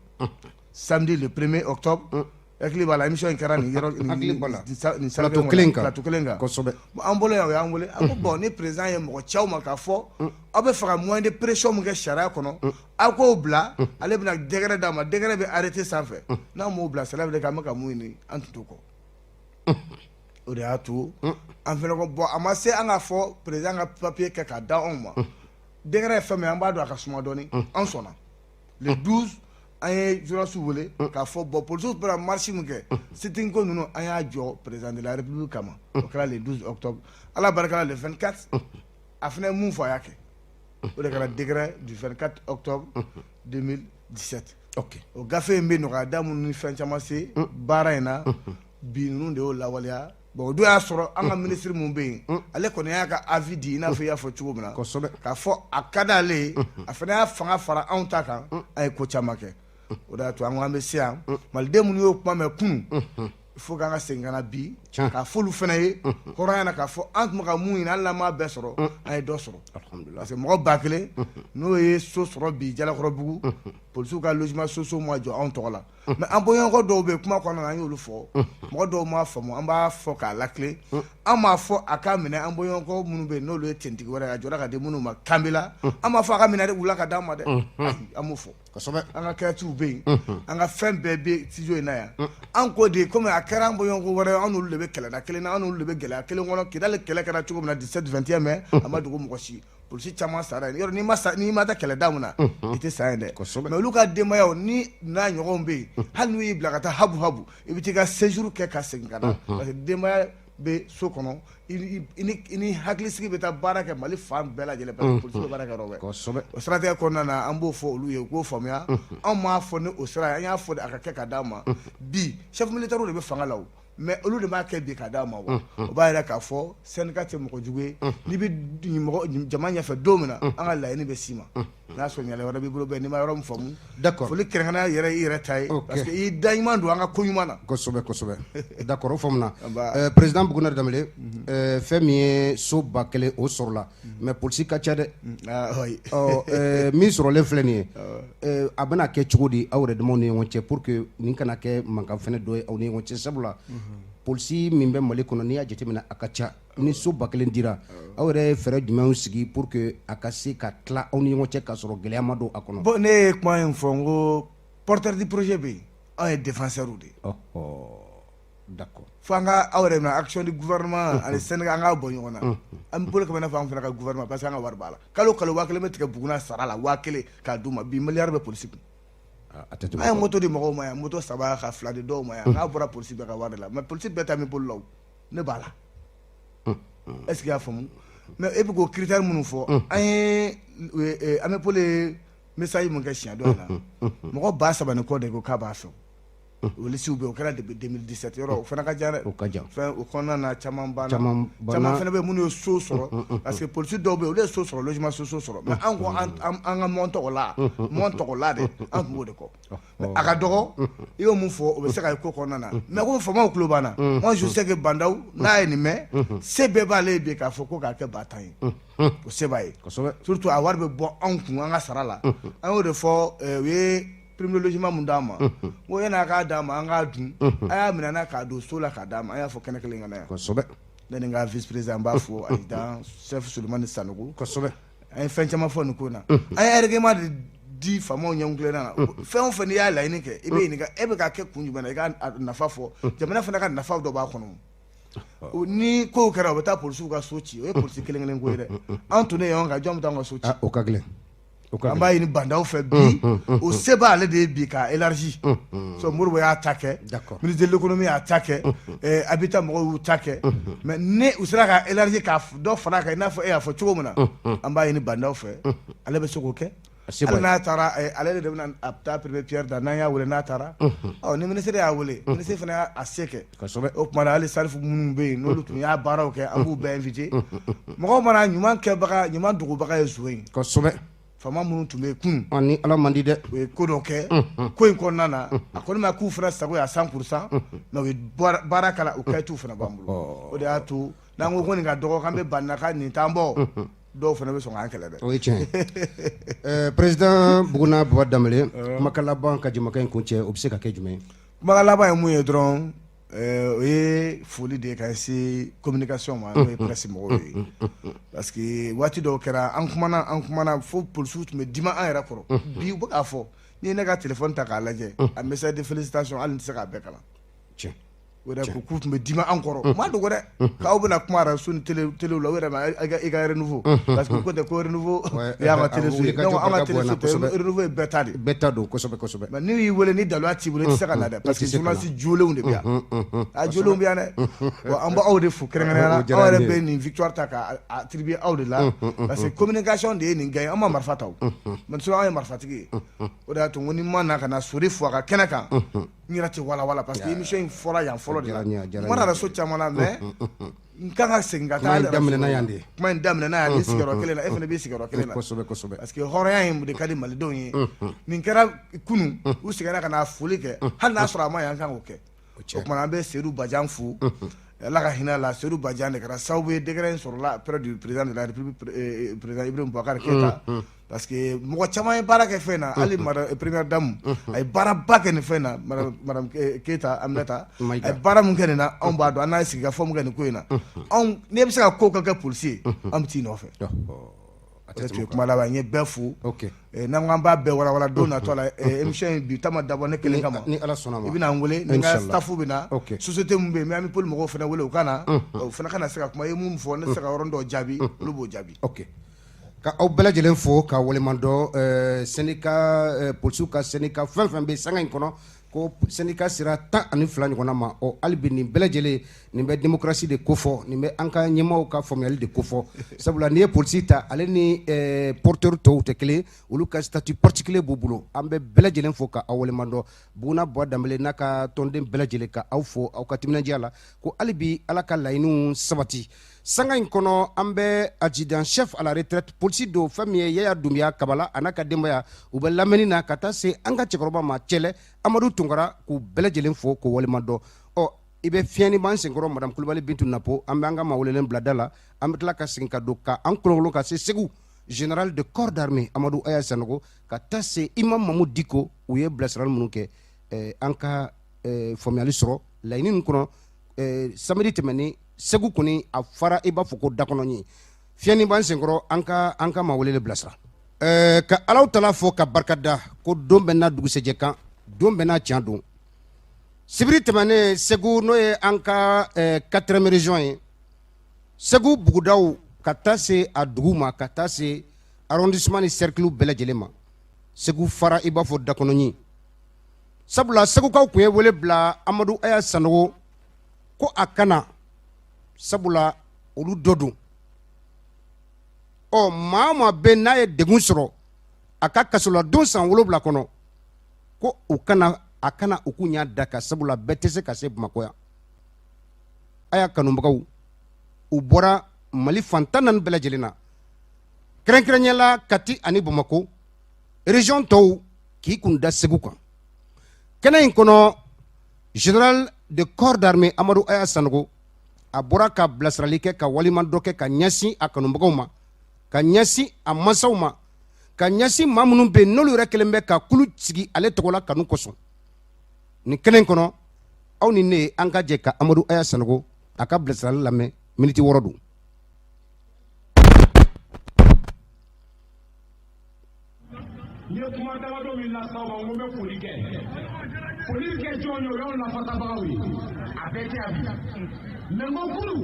samedi le 1er octobre, hakili b'a la, émission in kɛra nin yɔrɔ Hakili b'a la. nin Plateau kelen kan. Plateau kelen kan. Bon, an bolo yan, o y'an wele, a ko bon, ni président ye mɔgɔ ci aw ma k'a fɔ aw bɛ fɛ ka moyen de pression min kɛ sariya kɔnɔ, aw k'o bila, ale bɛna décret d'a ma, décret bɛ arrêté sanfɛ. N'an m'o bila, cela veut dire k'an bɛ ka mun ɲini, an tun t'o kɔ. O de y'a to an fana ko bon, a ma se an ka fɔ président ka papier kɛ k'a da anw ma. Décret ye fɛn min ye, an b'a dɔn a ka suma dɔɔni, an sɔnna. Le 12, an ye journaliste wele k'a fɔ bon, policiers bɛna marche min kɛ, sit-in ko ninnu, an y'a jɔ président de la république kama. O kɛra le 12 octobre. Ala barika la, le 24, a fana ye mun fɔ, a y'a kɛ. O de kɛra décret du 24 octobre 2017. O gafe in bɛ nɔgɔya da minnu ni fɛn caman se baara in na bi, ninnu de y'o lawaleya. Bon, o don y'a sɔrɔ an ka minisiri min bɛ yen, ale kɔni y'a ka avis di, i n'a fɔ i y'a fɔ cogo min na, k'a fɔ a ka di ale ye. A fana y'a fanga fara anw ta kan, an ye ko caman kɛ. O de y'a to an ko an bɛ se yan. Maliden minnu y'o kuma mɛn kunun, il faut k'an ka segin ka na bi k'a fɔ olu fana ye hɔrɔnya na, k'a fɔ an tun bɛ ka mun ɲini, hali n'an m'a bɛɛ sɔrɔ, an ye dɔ sɔrɔ. Parce que mɔgɔ 1000 n'o ye so sɔrɔ bi Jalakɔrɔbugu, polisiw ka logement sociaux ma jɔ anw tɔgɔ la. Mais an bɔɲɔgɔnkɔ dɔw bɛ kuma kɔnɔna na, an y'olu fɔ, mɔgɔ dɔw m'a faamu. An b'a fɔ k'a latilen, an m'a fɔ a ka minɛ an bɔɲɔgɔnkɔ minnu bɛ yen n'olu ye tentigi wɛrɛ ye, a jɔra ka di minnu ma Kanbela, an m'a fɔ a ka minɛ u la ka d'an ma dɛ. Ayi, an m'o fɔ. An ka kɛtiw bɛ yen, an ka fɛn bɛɛ bɛ studio in na yan. An ko de, komi a kɛra an bɔɲɔgɔnkɔ wɛrɛ, an n'olu de bɛ kɛlɛda kelen na, an n'olu de bɛ gɛlɛya kelen kɔnɔ. Kidali kɛlɛ kɛra cogo min na 17 21 mai, a ma dogo mɔgɔ si. Polisi caman sara yen. Yɔrɔ n'i ma sa, n'i ma taa kɛlɛda min na, i tɛ sa yen dɛ. Mais olu ka denbayaw ni n'a ɲɔgɔnw bɛ yen, hali n'u y'i bila ka taa habu habu, i bɛ t'i ka séjour kɛ ka segin ka na, parce que denbaya bɛ so kɔnɔ, i ni hakilisigi bɛ taa baara kɛ Mali fan bɛɛ lajɛlen, parce que polisi bɛ baara kɛ yɔrɔ bɛɛ. O siratigɛ kɔnɔna na, an b'o fɔ olu ye, u k'o faamuya. Anw m'a fɔ ni o sira ye, an y'a fɔ de a ka kɛ ka d'an ma. Bi chef militaire de bɛ fanga la o, mais olu de b'a kɛ bi ka d'an ma. Wa o b'a yira k'a fɔ syndicat tɛ mɔgɔ jugu ye. N'i bɛ mɔgɔ jama ɲɛfɛ don min na, an ka laɲini bɛ s'i ma. N'a sɔrɔ ɲɛla wɛrɛ b'i bolo bɛɛ, n'i ma yɔrɔ min faamu. D'accord. Foli kɛrɛnkɛrɛnnenya yɛrɛ i yɛrɛ ta ye, parce que i y'i da ɲuman don an ka ko ɲuman na. Kosɛbɛ kosɛbɛ, d'accord, o faamuna. Président Buguna Danbele, fɛn min ye so 1000, o sɔrɔla, mais polisi ka ca dɛ. Ɔ min sɔrɔlen filɛ nin ye, a bɛna kɛ cogo di aw yɛrɛ damaw ni ɲɔgɔn cɛ pour que nin kana kɛ mankan fɛnɛ dɔ ye aw ni ɲɔgɔn cɛ? Sabula polisi min bɛ Mali kɔnɔ, n'i y'a jateminɛ, a ka ca. Ni so 1000 dira, aw yɛrɛ ye fɛɛrɛ jumɛnw sigi pour que a ka se ka tila aw ni ɲɔgɔn cɛ k'a sɔrɔ gɛlɛya ma don a kɔnɔ? Bon, ne ye kuma in fɔ n ko porteur du projet bɛ yen, anw ye défenseur de ye. D'accord. Fo an ka aw yɛrɛ minɛ action du gouvernement ani syndicat, an k'a bɔ ɲɔgɔn na. An bɛ bolo kɛmɛ n'a fɔ an fana ka gouvernement, parce que an ka wari b'a la. Kalo kalo 1000 bɛ tigɛ Buguna sara la, 1000 k'a d'u ma. Bi miliyari bɛ polisi kun. A tɛ tɛmɛ. An ye moto di mɔgɔw ma yan, moto saba ka fila di dɔw ma yan. N'a bɔra polisi bɛɛ ka wari de la, mais polisi bɛɛ ta min bolo la o, ne b'a la. Est ce que i y'a faamu? Mais e bɛ k'o critère minnu fɔ, an ye AMEPOL ye message mun kɛ siɲɛ dɔ in na, mɔgɔ 3000 ni kɔ de ko k'a b'a fɛ. O lisiw bɛ yen, o kɛra depuis 2017. Yɔrɔ o fana ka jan dɛ. O ka jan. Fɛn o kɔnɔna na, caman banna. Caman banna. Caman fana bɛ yen minnu ye so sɔrɔ, parce que polisi dɔw bɛ yen, olu ye so sɔrɔ, logement sociaux sɔrɔ. Mais an ko an ka mɔn tɔgɔ la, mɔn tɔgɔ la dɛ, an tun b'o de kɔ. Mais a ka dɔgɔ, i y'o mun fɔ, o bɛ se ka ye ko kɔnɔna na. Mais ko faamaw tulo b'an na. Moi je sais que Bah N'Daw n'a ye nin mɛn, se bɛɛ b'ale ye bi k'a fɔ ko k'a kɛ 10 000 ye. O se b'a ye. Surtout a wari bɛ bɔ anw kun, an ka sara la. An y'o de fɔ, u ye prime de logement mun d'an ma, n ko yan'a k'a d'an ma, an k'a dun, a y'a minɛ n'a k'a don so la k'a d'an ma. An y'a fɔ kɛnɛ kelen ka na yan. Ne ni n ka vice président, n b'a fɔ, adjudant chef Sulemani Sanogo. An ye fɛn caman fɔ nin ko in na. An ye argument de di faamaw ɲɛkun tilenna na. Fɛn o fɛn n'i y'a laɲini kɛ, i bɛ ɲininka e bɛ k'a kɛ kun jumɛn na, i ka nafa fɔ. Jamana fana ka nafa dɔ b'a kɔnɔ. Ni kow kɛra, u bɛ taa polisiw ka so ci, o ye polisi kelen kelen ko ye dɛ. An tunnen ɲɔgɔn kan, jɔn bɛ taa an ka so ci? O ka gɛlɛn. An b'a ɲini Bah N'Daw fɛ bi, o se b'ale de ye bi k'a élargi. So Modibo y'a ta kɛ, ministre de l'économie y'a ta kɛ, habitat mɔgɔw y'u ta kɛ. Mais ni u sera ka élargi, ka dɔ fara a kan, i n'a fɔ e y'a fɔ cogo min na, an b'a ɲini Bah N'Daw fɛ, ale bɛ se k'o kɛ. Hali n'a taara, ale de bɛna a taa première pierre da. N'an y'a wele, n'a taara, ɔ ni ministre y'a wele, ministre fana y'a se kɛ. O tuma na, hali Salifu minnu bɛ yen, n'olu tun y'a baaraw kɛ, an b'u bɛɛ invité. Mɔgɔw mana ɲuman kɛbaga, ɲuman dogobaga ye zo ye. Faama minnu tun bɛ yen kunun, Ni Ala man di dɛ. U ye ko dɔ kɛ ko in kɔnɔna na, a kɔni ma k'u fana sago ye à 100%, mais u ye baara k'a la, o kayituw fana b'an bolo. O de y'a to n'an ko ko nin ka dɔgɔ, k'an bɛ Bah N'Daw ka nin t'an bɔ, dɔw fana bɛ sɔn k'an kɛlɛ dɛ. O ye tiɲɛ ye. Président Buguna Baba Danbele, kumakan laban ka jɛmukan in kuncɛ, o bɛ se ka kɛ jumɛn ye? Kumakan laban ye mun ye dɔrɔn, o ye foli de ye ka se communication ma, n'o ye presse mɔgɔw ye, parce que waati dɔw kɛra, an kumana, an kumana fo polisiw tun bɛ dimi an yɛrɛ kɔrɔ. Bi u bɛ k'a fɔ, n'i ye ne ka téléphone ta k'a lajɛ, a message de félicitation, hali n tɛ se k'a bɛɛ kalan. O yɛrɛ ko k'u tun bɛ dimi an kɔrɔ, u ma dogo dɛ, k'aw bɛna kuma radio ni télé la, u yɛrɛ ma i ka renouveau, parce que ko tɛ ko renouveau y'an ka télé so ye. Donc an ka télé so tɛ, renouveau ye bɛɛ ta de. Bɛɛ ta don, kosɛbɛ kosɛbɛ. Mais n'u y'i wele ni daluya t'i bolo, i tɛ se ka na dɛ, parce que journaliste jolenw de bɛ yan, a jolenw bɛ yan dɛ. Bon, an b'aw de fo kɛrɛnkɛrɛnnenya la. Aw yɛrɛ bɛ nin victoire ta k'a attribuer aw de la, parce que communication de ye nin gagné. An ma marifa ta o, mais sinon an ye marifatigi ye. O de y'a to n ko ni ma na ka na Sori fo a ka kɛnɛ kan. N yɛrɛ tɛ walawala parce que émission in fɔra yan fɔlɔ de la. N kumana arajo caman na, mais n kan ka segin ka taa. Kuma in daminɛna yan de. Kuma in daminɛna yan ni sigiyɔrɔ kelen na, e fana b'i sigiyɔrɔ kelen na. Kosɛbɛ kosɛbɛ. Parce que hɔrɔnya in de ka di malidenw ye. Nin kɛra kunun, u seginna ka na foli kɛ, hali n'a sɔrɔ a ma yan, an kan k'o kɛ. O tuma an bɛ Seydou Badian fo, Ala ka hinɛ la. Seydou Badian de kɛra sababu ye décret in sɔrɔla auprès du président de la République, président Ibrahim Boubacar Keïta, parce que mɔgɔ caman ye baara kɛ fɛn na. Hali première dame, a ye baaraba kɛ nin fɛn na. Madame Keïta Aminata, a ye baara min kɛ nin na, anw b'a dɔn. An n'a ye sigikafɔ min kɛ nin ko in na, anw n'e bɛ se ka ko kɛ polisi ye, an bɛ t'i nɔfɛ. A tɛ tun ye kuma laban. N ye bɛɛ fo. N'an ko an b'a bɛɛ walawala don natɔ la, émission in bi ta ma dabɔ ne kelen kama. Ni Ala sɔnna ma. I bɛna n wele ni n ka staff bɛ na. Société min bɛ yen, Miami mɔgɔw fana wele, u ka na, o fana ka na se ka kuma. I ye mun fɔ, ne tɛ se ka yɔrɔnin dɔ jaabi, olu b'o jaabi. Ok, ka aw bɛɛ lajɛlen fo ka waleɲuman dɔn. Syndicat, polisiw ka syndicat fɛn fɛn bɛ sanga in kɔnɔ, ko syndicat sera 12 ɲɔgɔnna ma. Ɔ hali bi nin bɛɛ lajɛlen, nin bɛ démocratie de kofɔ, nin bɛ an ka ɲɛmaaw ka faamuyali de kofɔ, sabula n'i ye polisi ta, ale ni porteur tɔw tɛ kelen, olu ka statut particulier b'u bolo. An bɛ bɛɛ lajɛlen fo ka aw waleɲuman dɔn. Buguna Buwa Danbele n'a ka tɔnden bɛɛ lajɛlen, ka aw fo aw ka timinandiya la, ko hali bi Ala ka laɲiniw sabati. Sanga in kɔnɔ, an bɛ adjudant chef à la retraite, polisi don, fɛn min ye Yaya Dunbiya Kabala, a n'a ka denbaya, u bɛ lamɛnni na, ka taa se an ka cɛkɔrɔba ma, Cɛlɛ Amadu Tunkara, k'u bɛɛ lajɛlen fo k'u waleɲuman dɔn. Ɔ i bɛ fiɲɛni b'an senkɔrɔ, madame Kulubali Bintu Napo, an bɛ an ka maa welelen bila da la. An bɛ tila ka segin ka don ka an kolonkolon ka se Segu, général de corps d'armée Amadu Aya Sanogo, ka taa se imam Mamu Diko. U ye bilasirali minnu kɛ, an ka faamuyali sɔrɔ laɲini min kɔnɔ samedi tɛmɛnen Segu kɔni, a fara i b'a fɔ ko dakɔnɔ ye. Fiɲɛni b'an senkɔrɔ, an ka maa welelen bilasira. Ka Alaw tala fo ka barika da, ko don bɛɛ n'a dugusɛjɛ kan, don bɛɛ n'a tiɲɛ don. Sibiri tɛmɛnen Segu, n'o ye an ka quatrième région ye, Segu bugudaw ka taa se a dugu ma, ka taa se arrondissement ni cercle bɛɛ lajɛlen ma, Segu fara i b'a fɔ dakɔnɔɲin, sabula Segukaw tun ye wele bila Amadu Aya Sanogo ko a kana, sabula olu dɔ don. Ɔ maa o maa bɛ n'a ye degun sɔrɔ a ka kasoladon san 7 kɔnɔ, ko u kana a kana u k'u ɲɛ da kan, sabula bɛɛ tɛ se ka se Bamakɔ yan. A y'a kanubagaw, u bɔra Mali fan 14 bɛɛ lajɛlen na, kɛrɛnkɛrɛnnenya la Kati ani Bamakɔ région tɔw, k'i kun da Segu kan. Kɛnɛ in kɔnɔ, général de corps d'armée Amadu Aya Sanogo, a bɔra ka bilasirali kɛ, ka waleɲuman dɔ kɛ ka ɲɛsin a kanubagaw ma, ka ɲɛsin a mansaw ma, ka ɲɛsin maa minnu bɛ yen n'olu yɛrɛ kɛlen bɛ ka kulu sigi ale tɔgɔ la kanu kosɔn. Nin kɛnɛ in kɔnɔ, aw ni ne, an ka jɛ ka Amadu Aya Sanogo a ka bilasirali lamɛn. Miniti 6 don. N ye kuma damadɔ min las'aw ma, n ko n bɛ foli kɛ. Foli bɛ kɛ jɔn ye? O y'anw lafasabagaw ye, a bɛɛ tɛ yan bi. Mais n ko kunu,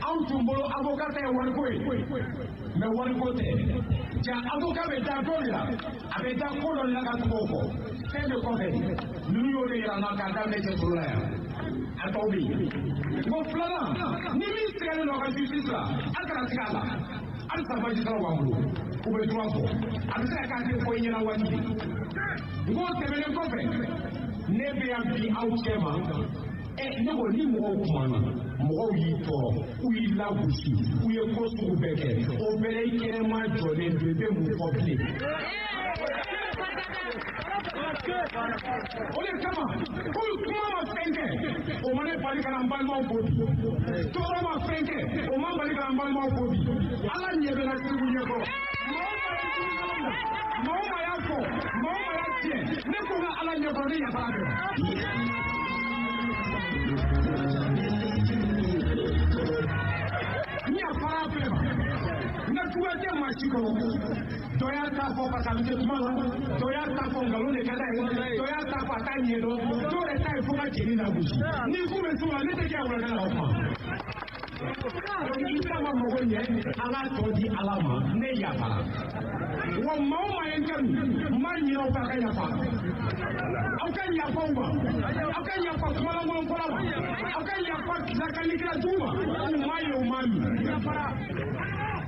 anw tun bolo avocat ta ye wariko ye, mais wariko tɛ. Ja avocat bɛ da dɔ de la, a bɛ da ko dɔ de la ka tugu o kɔ, fɛn bɛ kɔfɛ. Ninnu y'o de yira n na k'a daminɛ cɛsoro la yan, a tɔw bɛ yen. N ko filanan, ni min sigalen don a ka justice la, a kana siga a la. Halisa magistrat b'an bolo, u bɛ droit fɔ, a bɛ se ka k'a tɛ fɔ i ɲɛna waati de. N ko tɛmɛnen kɔfɛ, ne bɛ yan bi aw cɛ ma. Ɛ ne ko ni mɔgɔw kumana, mɔgɔw y'i tɔɔrɔ, u y'i lagosi, u ye ko sugu bɛɛ kɛ, o bɛɛ la i kɛnɛma jɔlen don, i bɛ mun fɔ bilen? O de kama, komi kuma ma fɛn kɛ, o ma ne bali ka na n balimaw fo bi. Tɔɔrɔ ma fɛn kɛ, o ma bali ka na n balimaw fo bi. Ala ɲɛ bɛ na Segu ɲɛkɔrɔ. Maa o maa y'a fɔ, maa o maa y'a tiɲɛ, ne ko n ka Ala ɲɛkɔrɔ, ne yafara bɛɛ ma. N yafara bɛɛ ma. N ka juguya tɛ maa si kɔrɔ. Dɔ y'a ta fɔ parce que a bɛ se kuma la, dɔ y'a ta fɔ nkalon de ka d'a ye, dɔ y'a ta fɔ a t'a ɲɛ dɔn, dɔw yɛrɛ ta ye fo ka jeni lagosi. Ni kun bɛ s'o la, ne tɛ kɛ wulada la o kuma. Donc i ta ma mago ɲɛ, an k'a tɔ di Ala ma, ne yafara. Wa maa o maa ye n kanu, n b'a ɲini aw fɛ, a ka yafa. Aw ka yafa u ma, aw ka yafa kumalankolon fɔla ma, aw ka yafa lakalikɛla jugu ma, u m'a ye, u m'a min.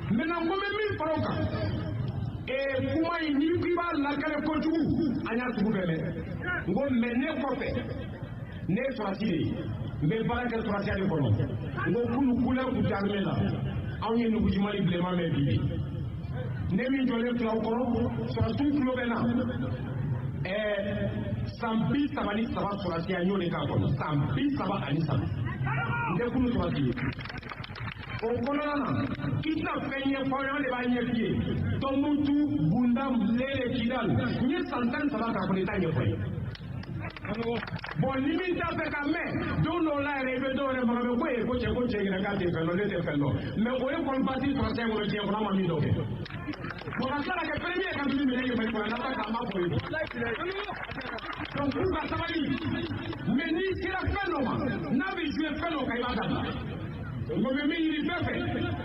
Maintenant, n ko n bɛ min fara o kan, kuma in, n'i ko i b'a lakale kojugu, an y'a sugu bɛɛ mɛn. N ko mais ne kɔfɛ, ne ye sɔrɔdasi de ye, n bɛ baara kɛ sɔrɔdasiya de kɔnɔ. N ko kunu couleur tun tɛ armée la, anw ye nugujima ni bilenman mɛn bi de. Ne min jɔlen filɛ aw kɔrɔ, sɔrɔdasiw tulo bɛ n na. San 33 sɔrɔdasiya, n y'o de k'a kɔnɔ, san 33. N tɛ kunu sɔrɔdasi ye. O kɔnɔna na, i tɛna fɛn ɲɛfɔ an ye, an de b'a ɲɛf'i ye. Tɔnbukutu, Gundam, Lere, Kidal, n ye san 13 k'a kɔnɔ, i t'a ɲɛfɔ ye. Bon, ni min t'a fɛ ka mɛn, don dɔw la yɛrɛ, i bɛ dɔw yɛrɛ fana mɛn ko ee, ko cɛ, ko cɛ yɛrɛ k'a tɛ fɛn dɔn. Ne tɛ fɛn dɔn, mais o ye kɔni pasi sɔrɔ sɛn kɔnɔ diɲɛ kɔnɔ, an ma min dɔn kɛ. Bon, ka tila ka kɛ premier ka dumuni minɛ ye Mali kɔnɔ, n'an ta k'an b'a fɔ ye. Donc k'u ka sabali, mais n'i sera fɛn dɔ ma, n'a bɛ jouer fɛn dɔ kan, i b'a dabila. N ko bɛ min ɲini bɛɛ fɛ,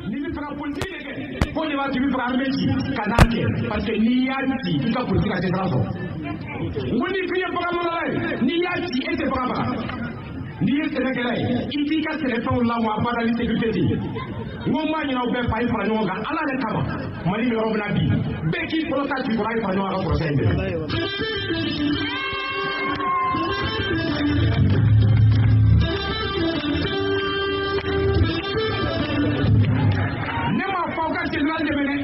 n'i bɛ fɛ ka politique de kɛ, ko de b'a to i bɛ fɛ ka armée ci, ka n'a kɛ, parce que n'i y'a ci, i ka politique a tɛ sira sɔrɔ. N ko n'i tun ye bagan marala ye, n'i y'a ci, e tɛ bagan mara. N'i ye sɛnɛkɛla ye, i t'i ka sɛnɛfɛnw lamɔ a bada ni sécurité tɛ yen. N ko n b'a ɲini aw bɛɛ fɛ, a ye fara ɲɔgɔn kan Ala yɛrɛ kama. Mali bɛ yɔrɔ min na bi, bɛɛ k'i kɔrɔ ta k'i kɔrɔ, a ye fara ɲɔgɔn kan ka kɔrɔsɛn in dɛmɛ. Ne m'a fɔ aw ka général dɛmɛ dɛ,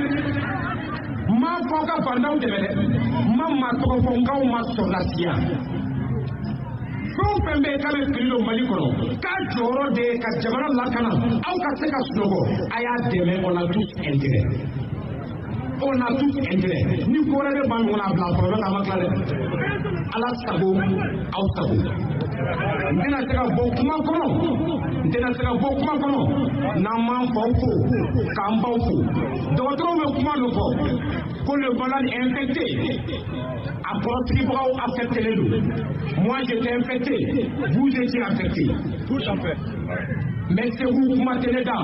n m'a fɔ aw ka bandaw dɛmɛ dɛ, n ma maa tɔgɔ fɔ, n k'aw ma sɔrɔdasiya. Fɛn o fɛn bɛ yen k'a bɛ fili don Mali kɔnɔ, k'a jɔyɔrɔ de ye ka jamana lakana, aw ka se ka sunɔgɔ, a y'a dɛmɛ. On a tous intérêt, on a tous intérêt. Ni ko wɛrɛ bɛ maa min kɔnɔ, a bila a kɔrɔ, n'o tɛ a ma tila dɛ. Ala sago, aw sago. N tɛna se ka bɔ kuma kɔnɔ, n tɛna se ka bɔ kuma kɔnɔ n'an m'an faw fo, k'an baw fo. Dɔgɔtɔrɔw bɛ kuma dɔ fɔ ko le malade est infecté, a kɔrɔsigibagaw affecté don. Moi, j'étais infecté, vous étiez affecté. Tout à fait. Mais Segu, kuma tɛ ne da.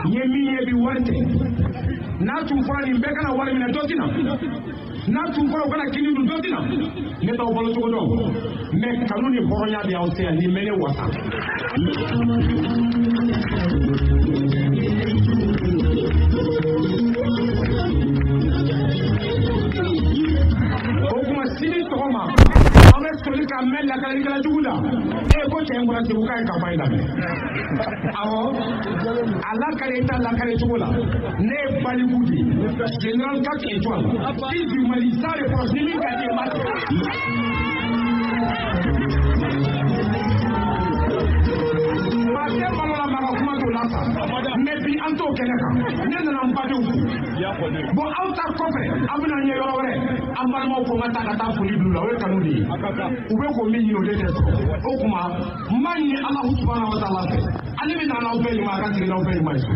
N ye min ye bi, wari tɛ. N'a tun fɔra nin bɛɛ kana wari minɛ, dɔ tɛ na. N'a tun fɔra u kana kini dun, dɔ tɛ na. Ne t'aw balo cogo dɔn, mais kanu ni hɔrɔnya de y'aw se yan, nin bɛ ne wasa. O tuma, sini sɔgɔma, an bɛ soli ka mɛn lakalikɛla jugu la. E ko cɛ in bɔra Segu, k'a ye campagne daminɛ. Awɔ, a lakale i ta lakale cogo la. Ne ye baliku de ye, général 4 étoiles, fils du Mali sans reproche. Ni min ka di ye, n b'a kɛ. Maa tɛ malo la, maa ka kuma t'o la sa. Mais bi, an t'o kɛnɛ kan. Ne nana n badenw fo. Bon, aw ta kɔfɛ, an bɛna ɲɛ yɔrɔ wɛrɛ. An balimaw ko n ka taa ka taa foli bila u la, o ye kanu de ye. U bɛ k'o min ɲini, o de tɛ sɔrɔ. O tuma, n b'a ɲini Alahu subahana wa taala fɛ, ale bɛ na n'aw bɛɛ ɲuman, a ka segin n'aw bɛɛ ɲuman ye so.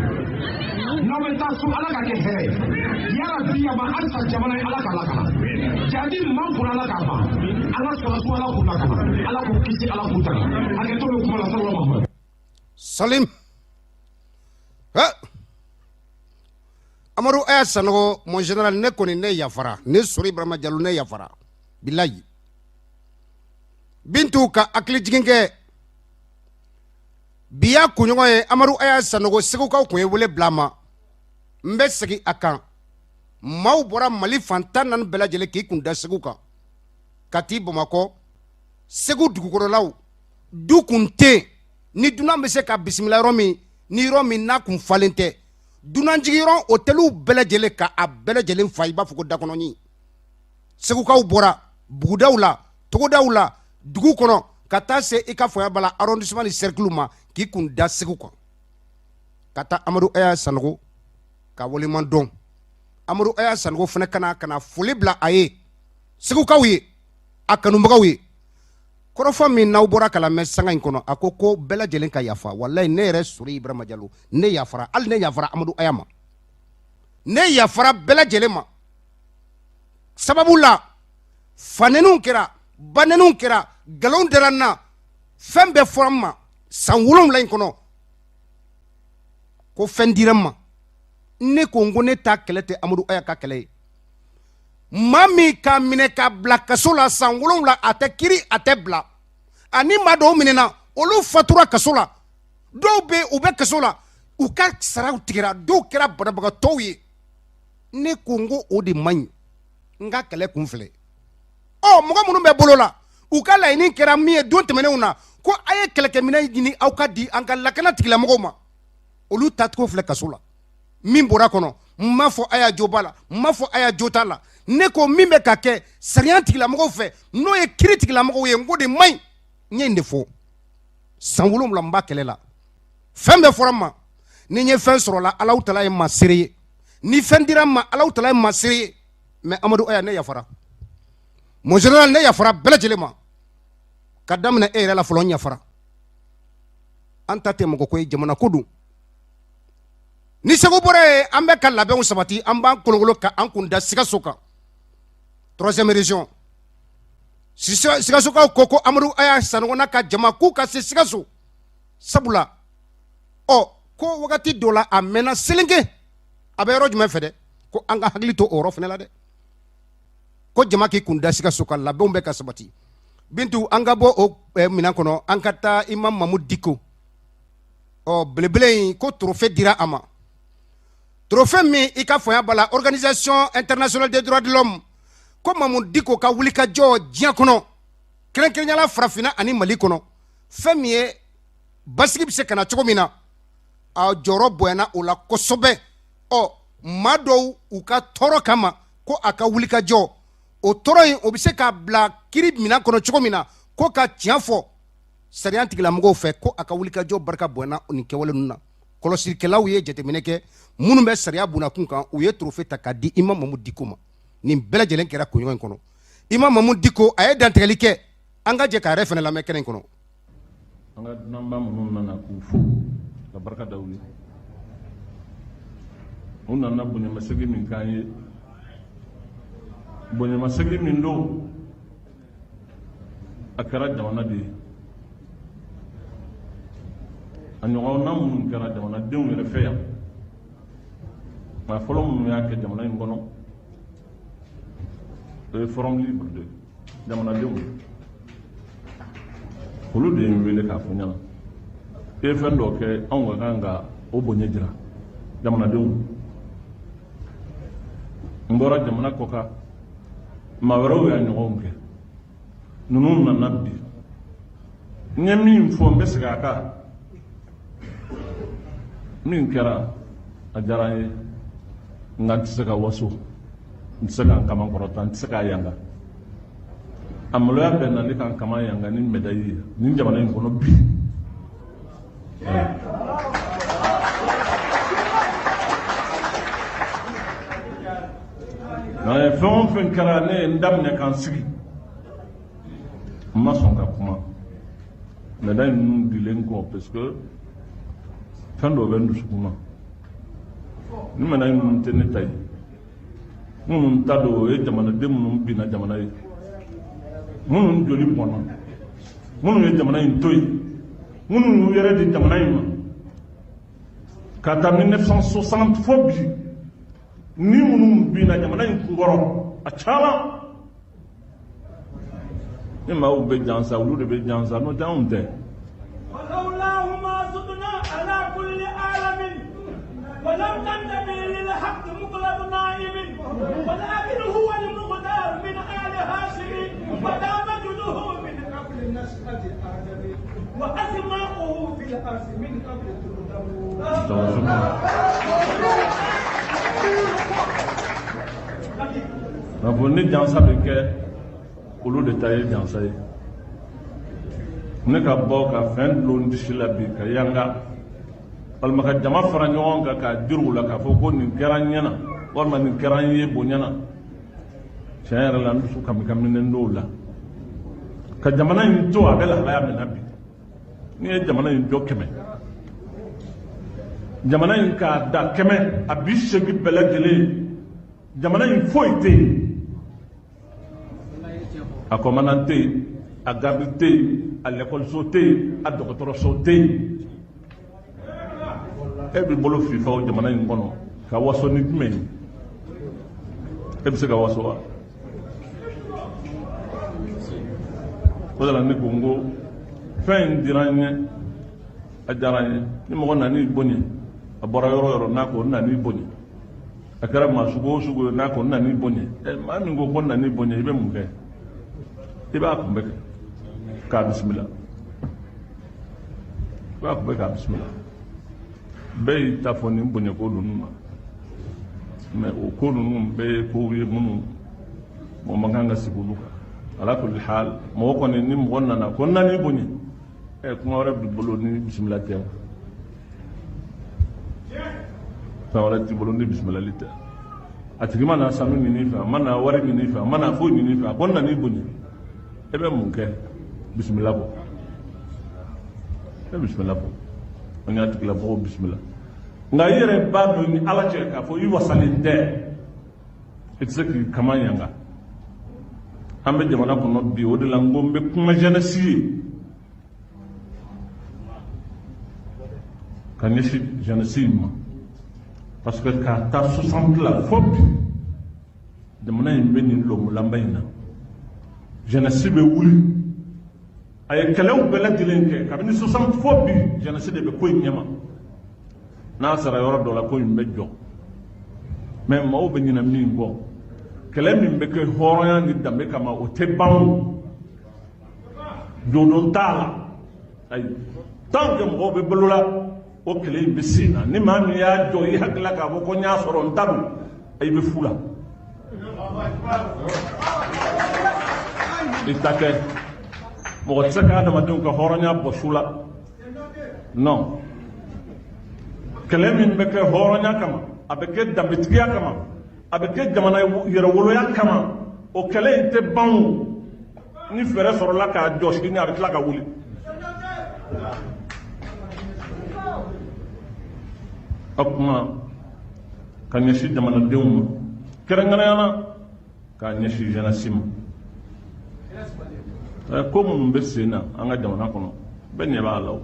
N'aw bɛ taa so, Ala ka kɛ hɛrɛ ye. Yarabi, yaba halisa jamana ye, Ala k'a lakana. Jadi man kunna, Ala k'a ban. An ka sɔrɔsiw, Ala k'u lakana, Ala k'u kisi, Ala k'u tanga. Hakɛto bɛ kuma la. Sallallahu Muhammad. Salim, ha Amadu Aya Sanogo, mon général, ne kɔni ne yafara. Ne Sori Ibrahima Jalo, ne yafara bilayi. Bintu ka hakili jigin kɛ bi y'a kunɲɔgɔn ye. Amadu Aya Sanogo, Segukaw kun ye wele bila a ma. N bɛ segin a kan, maaw bɔra Mali fan 14 bɛɛ lajɛlen k'i kun da Segu kan ka t'i Bamakɔ. Segu dugukɔrɔlaw, du kun tɛ yen ni dunan bɛ se ka bisimila yɔrɔ min, ni yɔrɔ min n'a kun falen tɛ. Dunanjigiyɔrɔ hôteliw bɛɛ lajɛlen ka a bɛɛ lajɛlen fa, i b'a fɔ ko dakɔnɔni. Segukaw bɔra bugudaw la, togodaw la, dugu kɔnɔ, ka taa se i ka fɔya bala arrondissement ni cercle ma, k'i kun da Segu kan ka taa Amadu Aya Sanogo ka waleman dɔn. Amadu Aya Sanogo fana ka na foli bila a ye, Segukaw ye, a kanubagaw ye. Kɔrɔfɔ min n'aw bɔra kala mɛn sanga in kɔnɔ, a ko ko bɛɛ lajɛlen ka yafa. Walayi, ne yɛrɛ Sori Ibrahima Jalo, ne yafara. Hali ne yafara Amadu Aya ma, ne yafara bɛɛ lajɛlen ma. Sababu la, fanɛniw kɛra, banɛniw kɛra, nkalon dara n na, fɛn bɛɛ fɔra n ma san 7 in kɔnɔ ko fɛn dira n ma. Ne ko n ko ne ta kɛlɛ tɛ Amadu Aya ka kɛlɛ ye. Maa min k'a minɛ k'a bila kaso la san 7, a tɛ kiri, a tɛ bila, ani maa dɔw minɛna, olu fatura kaso la. Dɔw bɛ, u bɛ kaso la, u ka saraw tigɛra, dɔw kɛra banabagatɔw ye. Ne ko n ko o de man ɲi. N ka kɛlɛ kun filɛ. Ɔ, mɔgɔ minnu bɛ bolo la, U ka laɲini kɛra min ye don tɛmɛnenw na, ko a ye kɛlɛkɛminɛn ɲini aw ka di an ka lakana tigilamɔgɔw ma, olu tacogo filɛ kaso la. Min bɔra kɔnɔ, n m'a fɔ a y'a jo b'a la, n m'a fɔ a y'a jo t'a la. Ne ko min bɛ ka kɛ sariya tigilamɔgɔw fɛ, n'o ye kiri tigilamɔgɔw ye, n k'o de man ɲi. N ye nin de fɔ san 7 n b'a kɛlɛ la. Fɛn bɛɛ fɔra n ma, ni n ye fɛn sɔrɔ la, Alahu taala ye maa seere ye. Ni fɛn dira n ma, Alahu taala ye maa seere ye. Mais Amadu Aya, ne yafara. Mon général, ne yafara bɛɛ lajɛlen ma, ka daminɛ e yɛrɛ la fɔlɔ. N yafara. An ta tɛ mɔgɔ ko ye, jamana ko don. Ni Segu bɔra yen, an bɛ ka labɛnw sabati. An b'an kolokolo ka an kun da Sikaso kan, troisième région. Sikasokaw ko ko Amadu Aya Sanogo n'a ka jama k'u ka se Sikaso, sabula ɔ ko wagati dɔ la a mɛnna Selenke, a bɛ yɔrɔ jumɛn fɛ dɛ, ko an ka hakili to o yɔrɔ fana la dɛ, ko jama k'i kun da Sikaso kan. Labɛnw bɛ ka sabati. Bintu, an ka bɔ o minɛn kɔnɔ, an ka taa Imam Mamudu Diko. Ɔ belebele in, ko trophée dira a ma, trophée min i ka fɔya b'a la, Organisation internationale des droits de l'homme ko Mamudu Diko ka wulikajɔ diɲɛ kɔnɔ, kɛrɛnkɛrɛnyala farafinna ani Mali kɔnɔ, fɛn min ye basigi bɛ se ka na cogo min na, a jɔyɔrɔ bonyana o la kosɛbɛ. Ɔ maa dɔw u ka tɔɔrɔ kama, ko a ka wulikajɔ, o tɔɔrɔ in, o bɛ se k'a bila kiri minɛn kɔnɔ cogo min na, ko ka tiɲɛ fɔ sariya tigilamɔgɔw fɛ, ko a ka wulikajɔ barika bonyana nin kɛwale ninnu na. Kɔlɔsilikɛlaw ye jateminɛ kɛ minnu bɛ sariya bunakun kan, u ye trophée ta k'a di Imam Mamudu Diko ma. Nin bɛɛ lajɛlen kɛra kunɲɔgɔn in kɔnɔ. Imam Mamudu Diko, a ye dantigɛli kɛ. An ka jɛ k'a yɛrɛ fana lamɛn kɛnɛ in kɔnɔ. An ka dunanba minnu nana, k'u fo ka barika da u ye. U nana bonyamasegin min k'an ye, bonyamasegin min don, a kɛra jamana de ye. A ɲɔgɔnna minnu kɛra jamanadenw yɛrɛ fɛ yan, maa fɔlɔ minnu y'a kɛ jamana in kɔnɔ, o ye Forum libre de jamanadenw. Olu de ye n wele k'a fɔ n ɲɛna i ye fɛn dɔ kɛ, anw ka kan ka o bonya jira jamanadenw. N bɔra jamana kɔ kan, maa wɛrɛw y'a ɲɔgɔnw kɛ. Ninnu nana bi, n ye min fɔ, n bɛ segin a kan. Min kɛra, a diyara n ye, nka n tɛ se ka waso, n tɛ se ka n kaman kɔrɔta, n tɛ se k'a yanga. A maloya bɛ na ne ka n kaman yanga ni médaille ye nin jamana in kɔnɔ bi. Nka fɛn o fɛn kɛra, ne ye n daminɛ ka n sigi, n ma sɔn ka kuma médaille ninnu dilen kɔ, parce que fɛn dɔ bɛ n dusukun na. Ni médaille ninnu tɛ ne ta ye, minnu ta don, o ye jamanaden minnu binna jamana ye, minnu joli bɔnna, minnu ye jamana in to yen, minnu y'u yɛrɛ di jamana in ma ka taa 1960 fo bi, ni minnu binna jamana in kunkɔrɔ, a caman. Ni maaw bɛ jansa, olu de bɛ jansa, n'o tɛ anw tɛ. K'a fɔ ni jansa bɛ kɛ, olu de ta ye jansa ye. Ne ka bɔ ka fɛn dulon disi la bi ka yanga, walima ka jama fara ɲɔgɔn kan k'a jira u la k'a fɔ ko nin kɛra n ɲɛna, walima nin kɛra n ye bonya na, tiɲɛ yɛrɛ la, n dusu kami kaminen dɔw la ka jamana in to a bɛ lahalaya min na bi. N'i ye jamana in jɔ 100, jamana in k'a da 100, a 80 bɛɛ lajɛlen, jamana in foyi tɛ yen. A commandant tɛ yen, a garde tɛ yen, a lɛkɔliso tɛ yen, a dɔgɔtɔrɔso tɛ yen. E b'i bolo fifa o jamana in kɔnɔ ka waso ni jumɛn ye? E bɛ se ka waso wa? O de la ne ko n ko fɛn in dira n ye, a diyara n ye. Ni mɔgɔ nan'i bonya, a bɔra yɔrɔ o yɔrɔ, n'a ko n nan'i bonya, a kɛra maa sugu o sugu ye, n'a ko n nan'i bonya, ɛ maa min ko ko n nan'i bonya, i bɛ mun kɛ? I b'a kunbɛ kɛ. K'a bisimila, ko a tun bɛ k'a bisimila. Bɛɛ y'i ta fɔ nin bonyako ninnu ma, mais o ko ninnu bɛɛ ye kow ye minnu mɔgɔ man kan ka sigi olu kan. Ala kulli hal, mɔgɔ kɔni, ni mɔgɔ nana ko n nan'i bonya, ɛ, kuma wɛrɛ b'i bolo ni bisimila tɛ? Fɛn wɛrɛ t'i bolo ni bisimilali tɛ. A tigi ma na sanu ɲini i fɛ, a ma na wari ɲini i fɛ, a ma na foyi ɲini i fɛ, a ko n nan'i bonya. E bɛ mun kɛ? Bisimila bɔ, e bisimila bɔ. An y'a tigilamɔgɔw bisimila, nka i yɛrɛ b'a dɔn ni Ala cɛ k'a fɔ i wasalen tɛ, i tɛ se k'i kama yanga. An bɛ jamana kɔnɔ bi, o de la n ko n bɛ kuma jeunesse ye, ka ɲɛsin jeunesse in ma, parce que k'a ta 60 la fo bi, jamana in bɛ nin lɔmulama in na. Jeunesse bɛ wuli, a ye kɛlɛw bɛɛ lajɛlen kɛ kabini 60 fo bi, jeunesse de bɛ ko in ɲɛma. N'a sera yɔrɔ dɔ la, ko in bɛ jɔ. Mais maaw bɛ ɲinɛ min kɔ, kɛlɛ min bɛ kɛ hɔrɔnya ni danbe kama, o tɛ ban o, jɔdon t'a la. Ayi, tant que mɔgɔw bɛ balo la, o kɛlɛ in bɛ sen na. Ni maa min y'a jɔ i hakili la k'a fɔ ko n y'a sɔrɔ, n ta don, i bɛ fu la, i ta kɛ. Mɔgɔ tɛ se ka adamadenw ka hɔrɔnya bɔ su la. Non, kɛlɛ min bɛ kɛ hɔrɔnya kama, a bɛ kɛ danbetigiya kama, a bɛ kɛ jamana yɛrɛwoloya kama, o kɛlɛ in tɛ ban o. Ni fɛɛrɛ sɔrɔla k'a jɔ sini, a bɛ tila ka wuli. O kuma ka ɲɛsin jamanadenw ma, kɛrɛnkɛrɛnnenya la k'a ɲɛsin jeunesse ma. Ko minnu bɛ sen na an ka jamana kɔnɔ, bɛɛ ɲɛ b'a la. O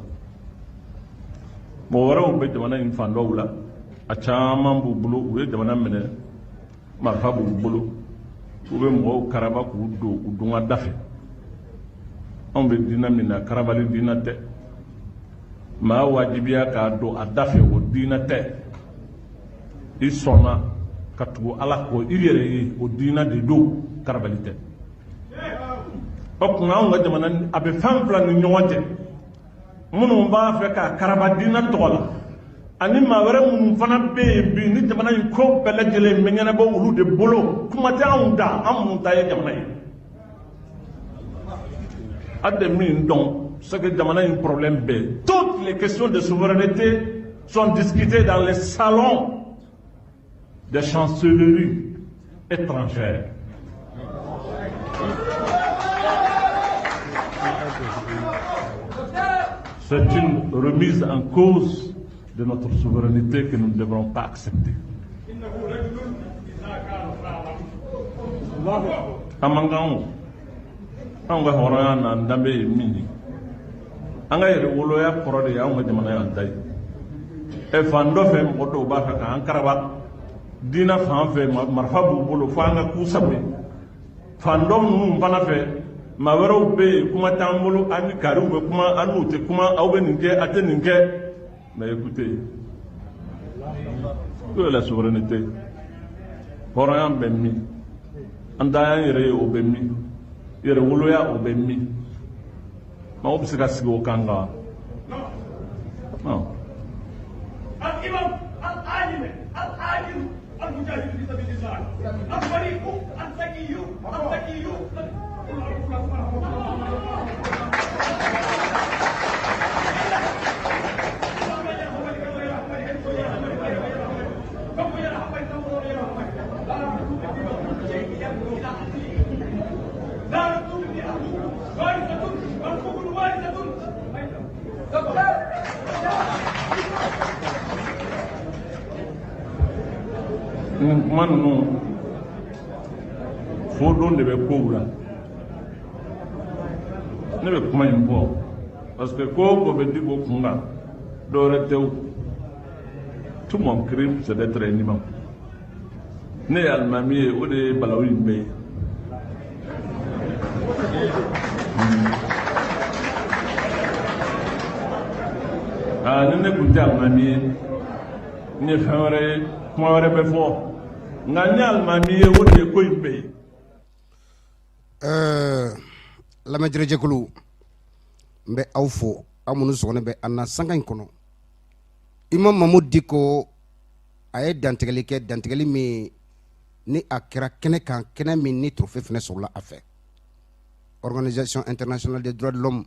mɔgɔ wɛrɛw bɛ jamana in fan dɔw la, a caman b'u bolo, u ye jamana minɛ, marifa b'u bolo, u bɛ mɔgɔw karaba k'u don u don ka da fɛ. Anw bɛ diinɛ min na, karabali diinɛ tɛ. Maa wajibiya k'a don a da fɛ, o diinɛ tɛ. I sɔnna ka tugu Ala kɔ i yɛrɛ ye, o diinɛ de don, karabali tɛ. O tuma, anw ka jamana a bɛ fɛn fila ni ɲɔgɔn cɛ: minnu b'a fɛ k'a karaba diinɛ tɔgɔ la, ani maa wɛrɛ minnu fana bɛ yen bi, ni jamana in ko bɛɛ lajɛlen bɛ ɲɛnabɔ olu de bolo. Kuma tɛ anw da, an minnu ta ye jamana ye. A tɛ min dɔn, c'est que jamana in problème bɛɛ, toutes les questions de souveraineté sont discutées dans les salons des chancelleries étrangères. C'est une remise en cause de notre souveraineté que nous ne devrons pas accepter. An man kan o. Anw ka hɔrɔnya n'an danbe ye min ye, an ka yɛrɛwoloya kɔrɔ de ye anw ka jamana y'an ta ye. Ɛ, fan dɔ fɛ, mɔgɔ dɔw b'a fɛ k'an karaba diinɛ fan fɛ, marifa b'u bolo fo an ka k'u sago ye. Fan dɔ ninnu fana fɛ, maa wɛrɛw bɛ yen, kuma t'an bolo, an ni kariw bɛ kuma, an n'u tɛ kuma, aw bɛ nin kɛ, a tɛ nin kɛ. Mais écoutez, où est la souveraineté? Hɔrɔnya bɛ min? An ta y'an yɛrɛ ye, o bɛ min? Yɛrɛwoloya, o bɛ min? Maaw bɛ se ka sigi o kan kan? Non. الإمام العالم العادل المجاهد في سبيل الله الفريق الذكي الذكي. Nin kuma ninnu fo don de bɛ kow la. Ne bɛ kuma in fɔ parce que ko o ko bɛ di o kun kan, dɔwɛrɛ tɛ o. Tout mon crime, c'est d'être un imam. Ne ye alimami ye, o de ye balawu in bɛɛ ye. Aa, ni ne tun tɛ alimami ye, n ye fɛn wɛrɛ ye, kuma wɛrɛ bɛ fɔ, nka n ye alimami ye, o de ye ko in bɛɛ ye. Lamɛnjɛjɛkulu. N bɛ aw fo, aw minnu sɔgɔlen bɛ an na sanga in kɔnɔ. Imam Mamudu Diko, a ye dantigɛli kɛ, dantigɛli min ni a kɛra kɛnɛ kan, kɛnɛ min ni trophée fana sɔrɔla a fɛ, Organisation internationale des droits de l'homme.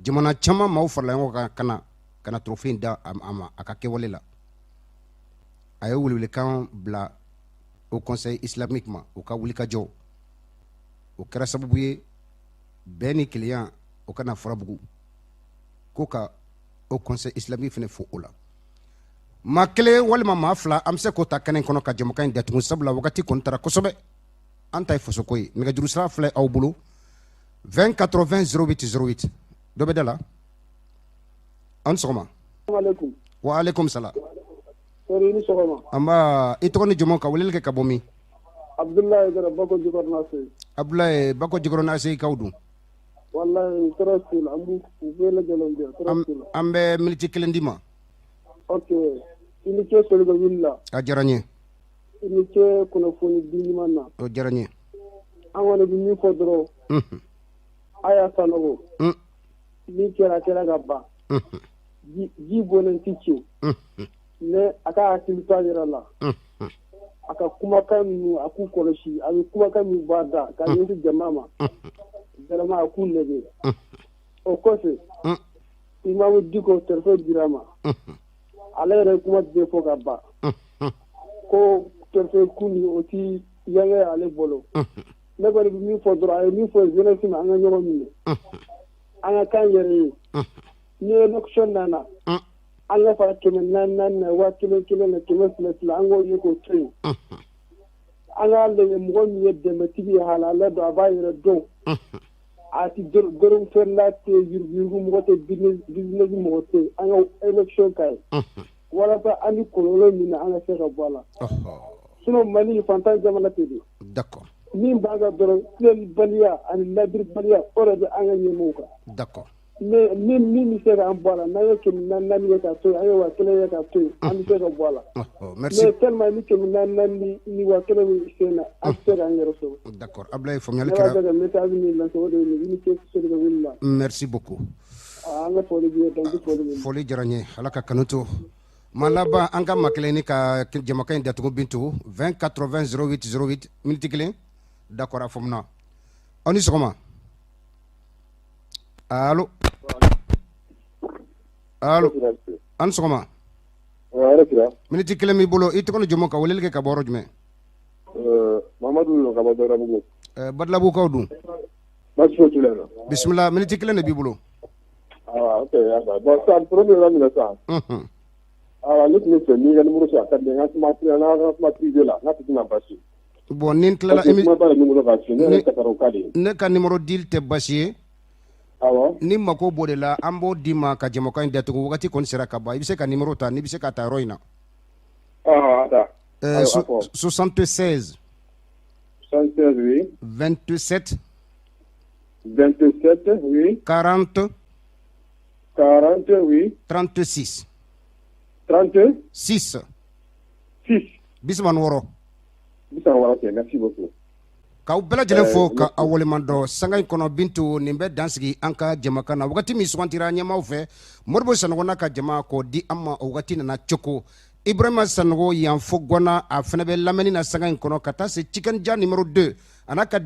Jamana caman maaw farala ɲɔgɔn kan ka na ka na trophée in da a ma a ka kɛwale la. A ye welewelekan bila Haut Conseil islamique ma, u ka wulikajɔ, o kɛra sababu ye bɛn ni kelenya o ka na Farabugu ko ka Haut Conseil islamique fana fo o la. Maa kelen walima maa fila, an bɛ se k'o ta kɛnɛ kɔnɔ ka jɛmukan in datugu, sabula wagati kɔni taara kosɛbɛ. An ta ye fasoko ye. Nɛgɛjuru sira filɛ aw bolo: 20 80 08 08. Dɔ bɛ da la. An sɔgɔma. Wa aleykum salam. Nba, i tɔgɔ ni jamu, ka weleli kɛ ka bɔ min? Abdoulaye Jara, Bako Jikɔrɔni ACI. Abdoulaye, Bako Jikɔrɔni ACI kaw dun? Wallahi, tɔɔrɔ t'u la, an b'u bɛɛ lajɛlen gɛn, tɔɔrɔ t'u la. An bɛ miniti kelen d'i ma. Ok, i ni ce Soliko wuli la. A diyara n ye. I ni ce kunnafoni di ɲuman na. O diyara n ye. An kɔni bɛ min fɔ dɔrɔn, Aya Sanogo, min kɛra, a kɛra ka ban. Ji bɔnnen tɛ ci, mais a ka hakili to a yɛrɛ la. A ka kumakan ninnu, a k'u kɔlɔsi. A bɛ kumakan min bɔ a da ka ɲɛsin jama ma, vraiment, a k'u lajɛ. O kɔfɛ, Imamu Diko, trophée dira a ma. Ale yɛrɛ ye kuma bɛɛ fɔ ka ban ko trophée kun ni o ti yankɛ ale bolo. Ne kɔni bɛ min fɔ dɔrɔn, a ye min fɔ jeunesse ma, an ka ɲɔgɔn minɛ, an ka k'an yɛrɛ ye. Ni élection nana, an ka fara 400 400 na, 1000 1000 na, 200 200, an k'o ye k'o to yen. An k'a lajɛ, mɔgɔ min ye dɛmɛtigi ye, halala don, a b'a yɛrɛ dɔn, a ti drogue feerela tɛ, yuruguyurugu mɔgɔ tɛ, business mɔgɔ tɛ, an ka élection k'a ye walasa an ni kɔlɔlɔ min na, an ka se ka bɔ a la. Sinon Mali fantan jamana tɛ de. Min b'a kan dɔrɔn, tilenbaliya ani ladiribaliya, o de bɛ an ka ɲɛmɔgɔw kan. Mais min bɛ se k'an bɔ a la, n'an ye 400 400 ye ka to yen, an ye 1000 ye ka to yen, an bɛ se ka bɔ a la. Merci. Mais tellement ni 400 400 ni 1000 bɛ sen na, an tɛ se k'an yɛrɛ sɔrɔ. D'accord, Abdoulaye, faamuyali Ne b'a kɛra. fɛ ka message min lase, o de ye nin ye. I ni ce Solikɛ wuli la. Merci beaucoup. An ka foli b'i ye, dan tɛ foli min na. Foli diyara n ye, Ala ka kanu to. Maa laban, an ka maa kelen ni ka jamakan in datugu. Bintu, 20 80 08 08, miniti kelen. D'accord, a faamuna. Aw ni sɔgɔma. Allo, allo, an ni sɔgɔma. Miniti kelen b'i bolo. I tɔgɔ ni jamu, ka weleli kɛ ka bɔ yɔrɔ jumɛn? Mamadu ka bɔ Badalabugu. Badalabugukaw dun? Baasi foyi t'u la. Bisimila, miniti kelen de b'i bolo. Ah, ok, bon, sisan problème bɛ min na sisan, awa, ne tun bɛ fɛ n'i ka numéro sɔrɔ, a ka di n ye, n ka kuma, n'an ka kuma privé la, n'a tɛ na baasi. Bon, ni n tilala Parce que kuma b'a la numéro kan, ne yɛrɛ kasaraw ka de ye. Ne ka numéro dili tɛ basi ye. Ni mako b'o de la, an b'o d'i ma ka jɛmukan in datugu. Wagati kɔni sera ka ban. I bɛ se ka numéro ta, n'i bɛ se ka ta yɔrɔ in na. 76 76, oui. 27 27, oui. 40 40, oui. 36 30 6 6. 36. 36, ok, merci beaucoup. K'aw bɛɛ lajɛlen fo ka aw waleɲuman dɔn sanga in kɔnɔ. Bintu, nin bɛ dansigi an ka jɛmukan na. Wagati min sugantira ɲɛmaaw fɛ, Modibo Sanogo n'a ka jama k'o di an ma, o wagati nana cogo. Ibrahima Sanogo yan fo Gwana, a fana bɛ lamɛnni na sanga in kɔnɔ, ka taa se Cikɛnja numéro 2 a n'a ka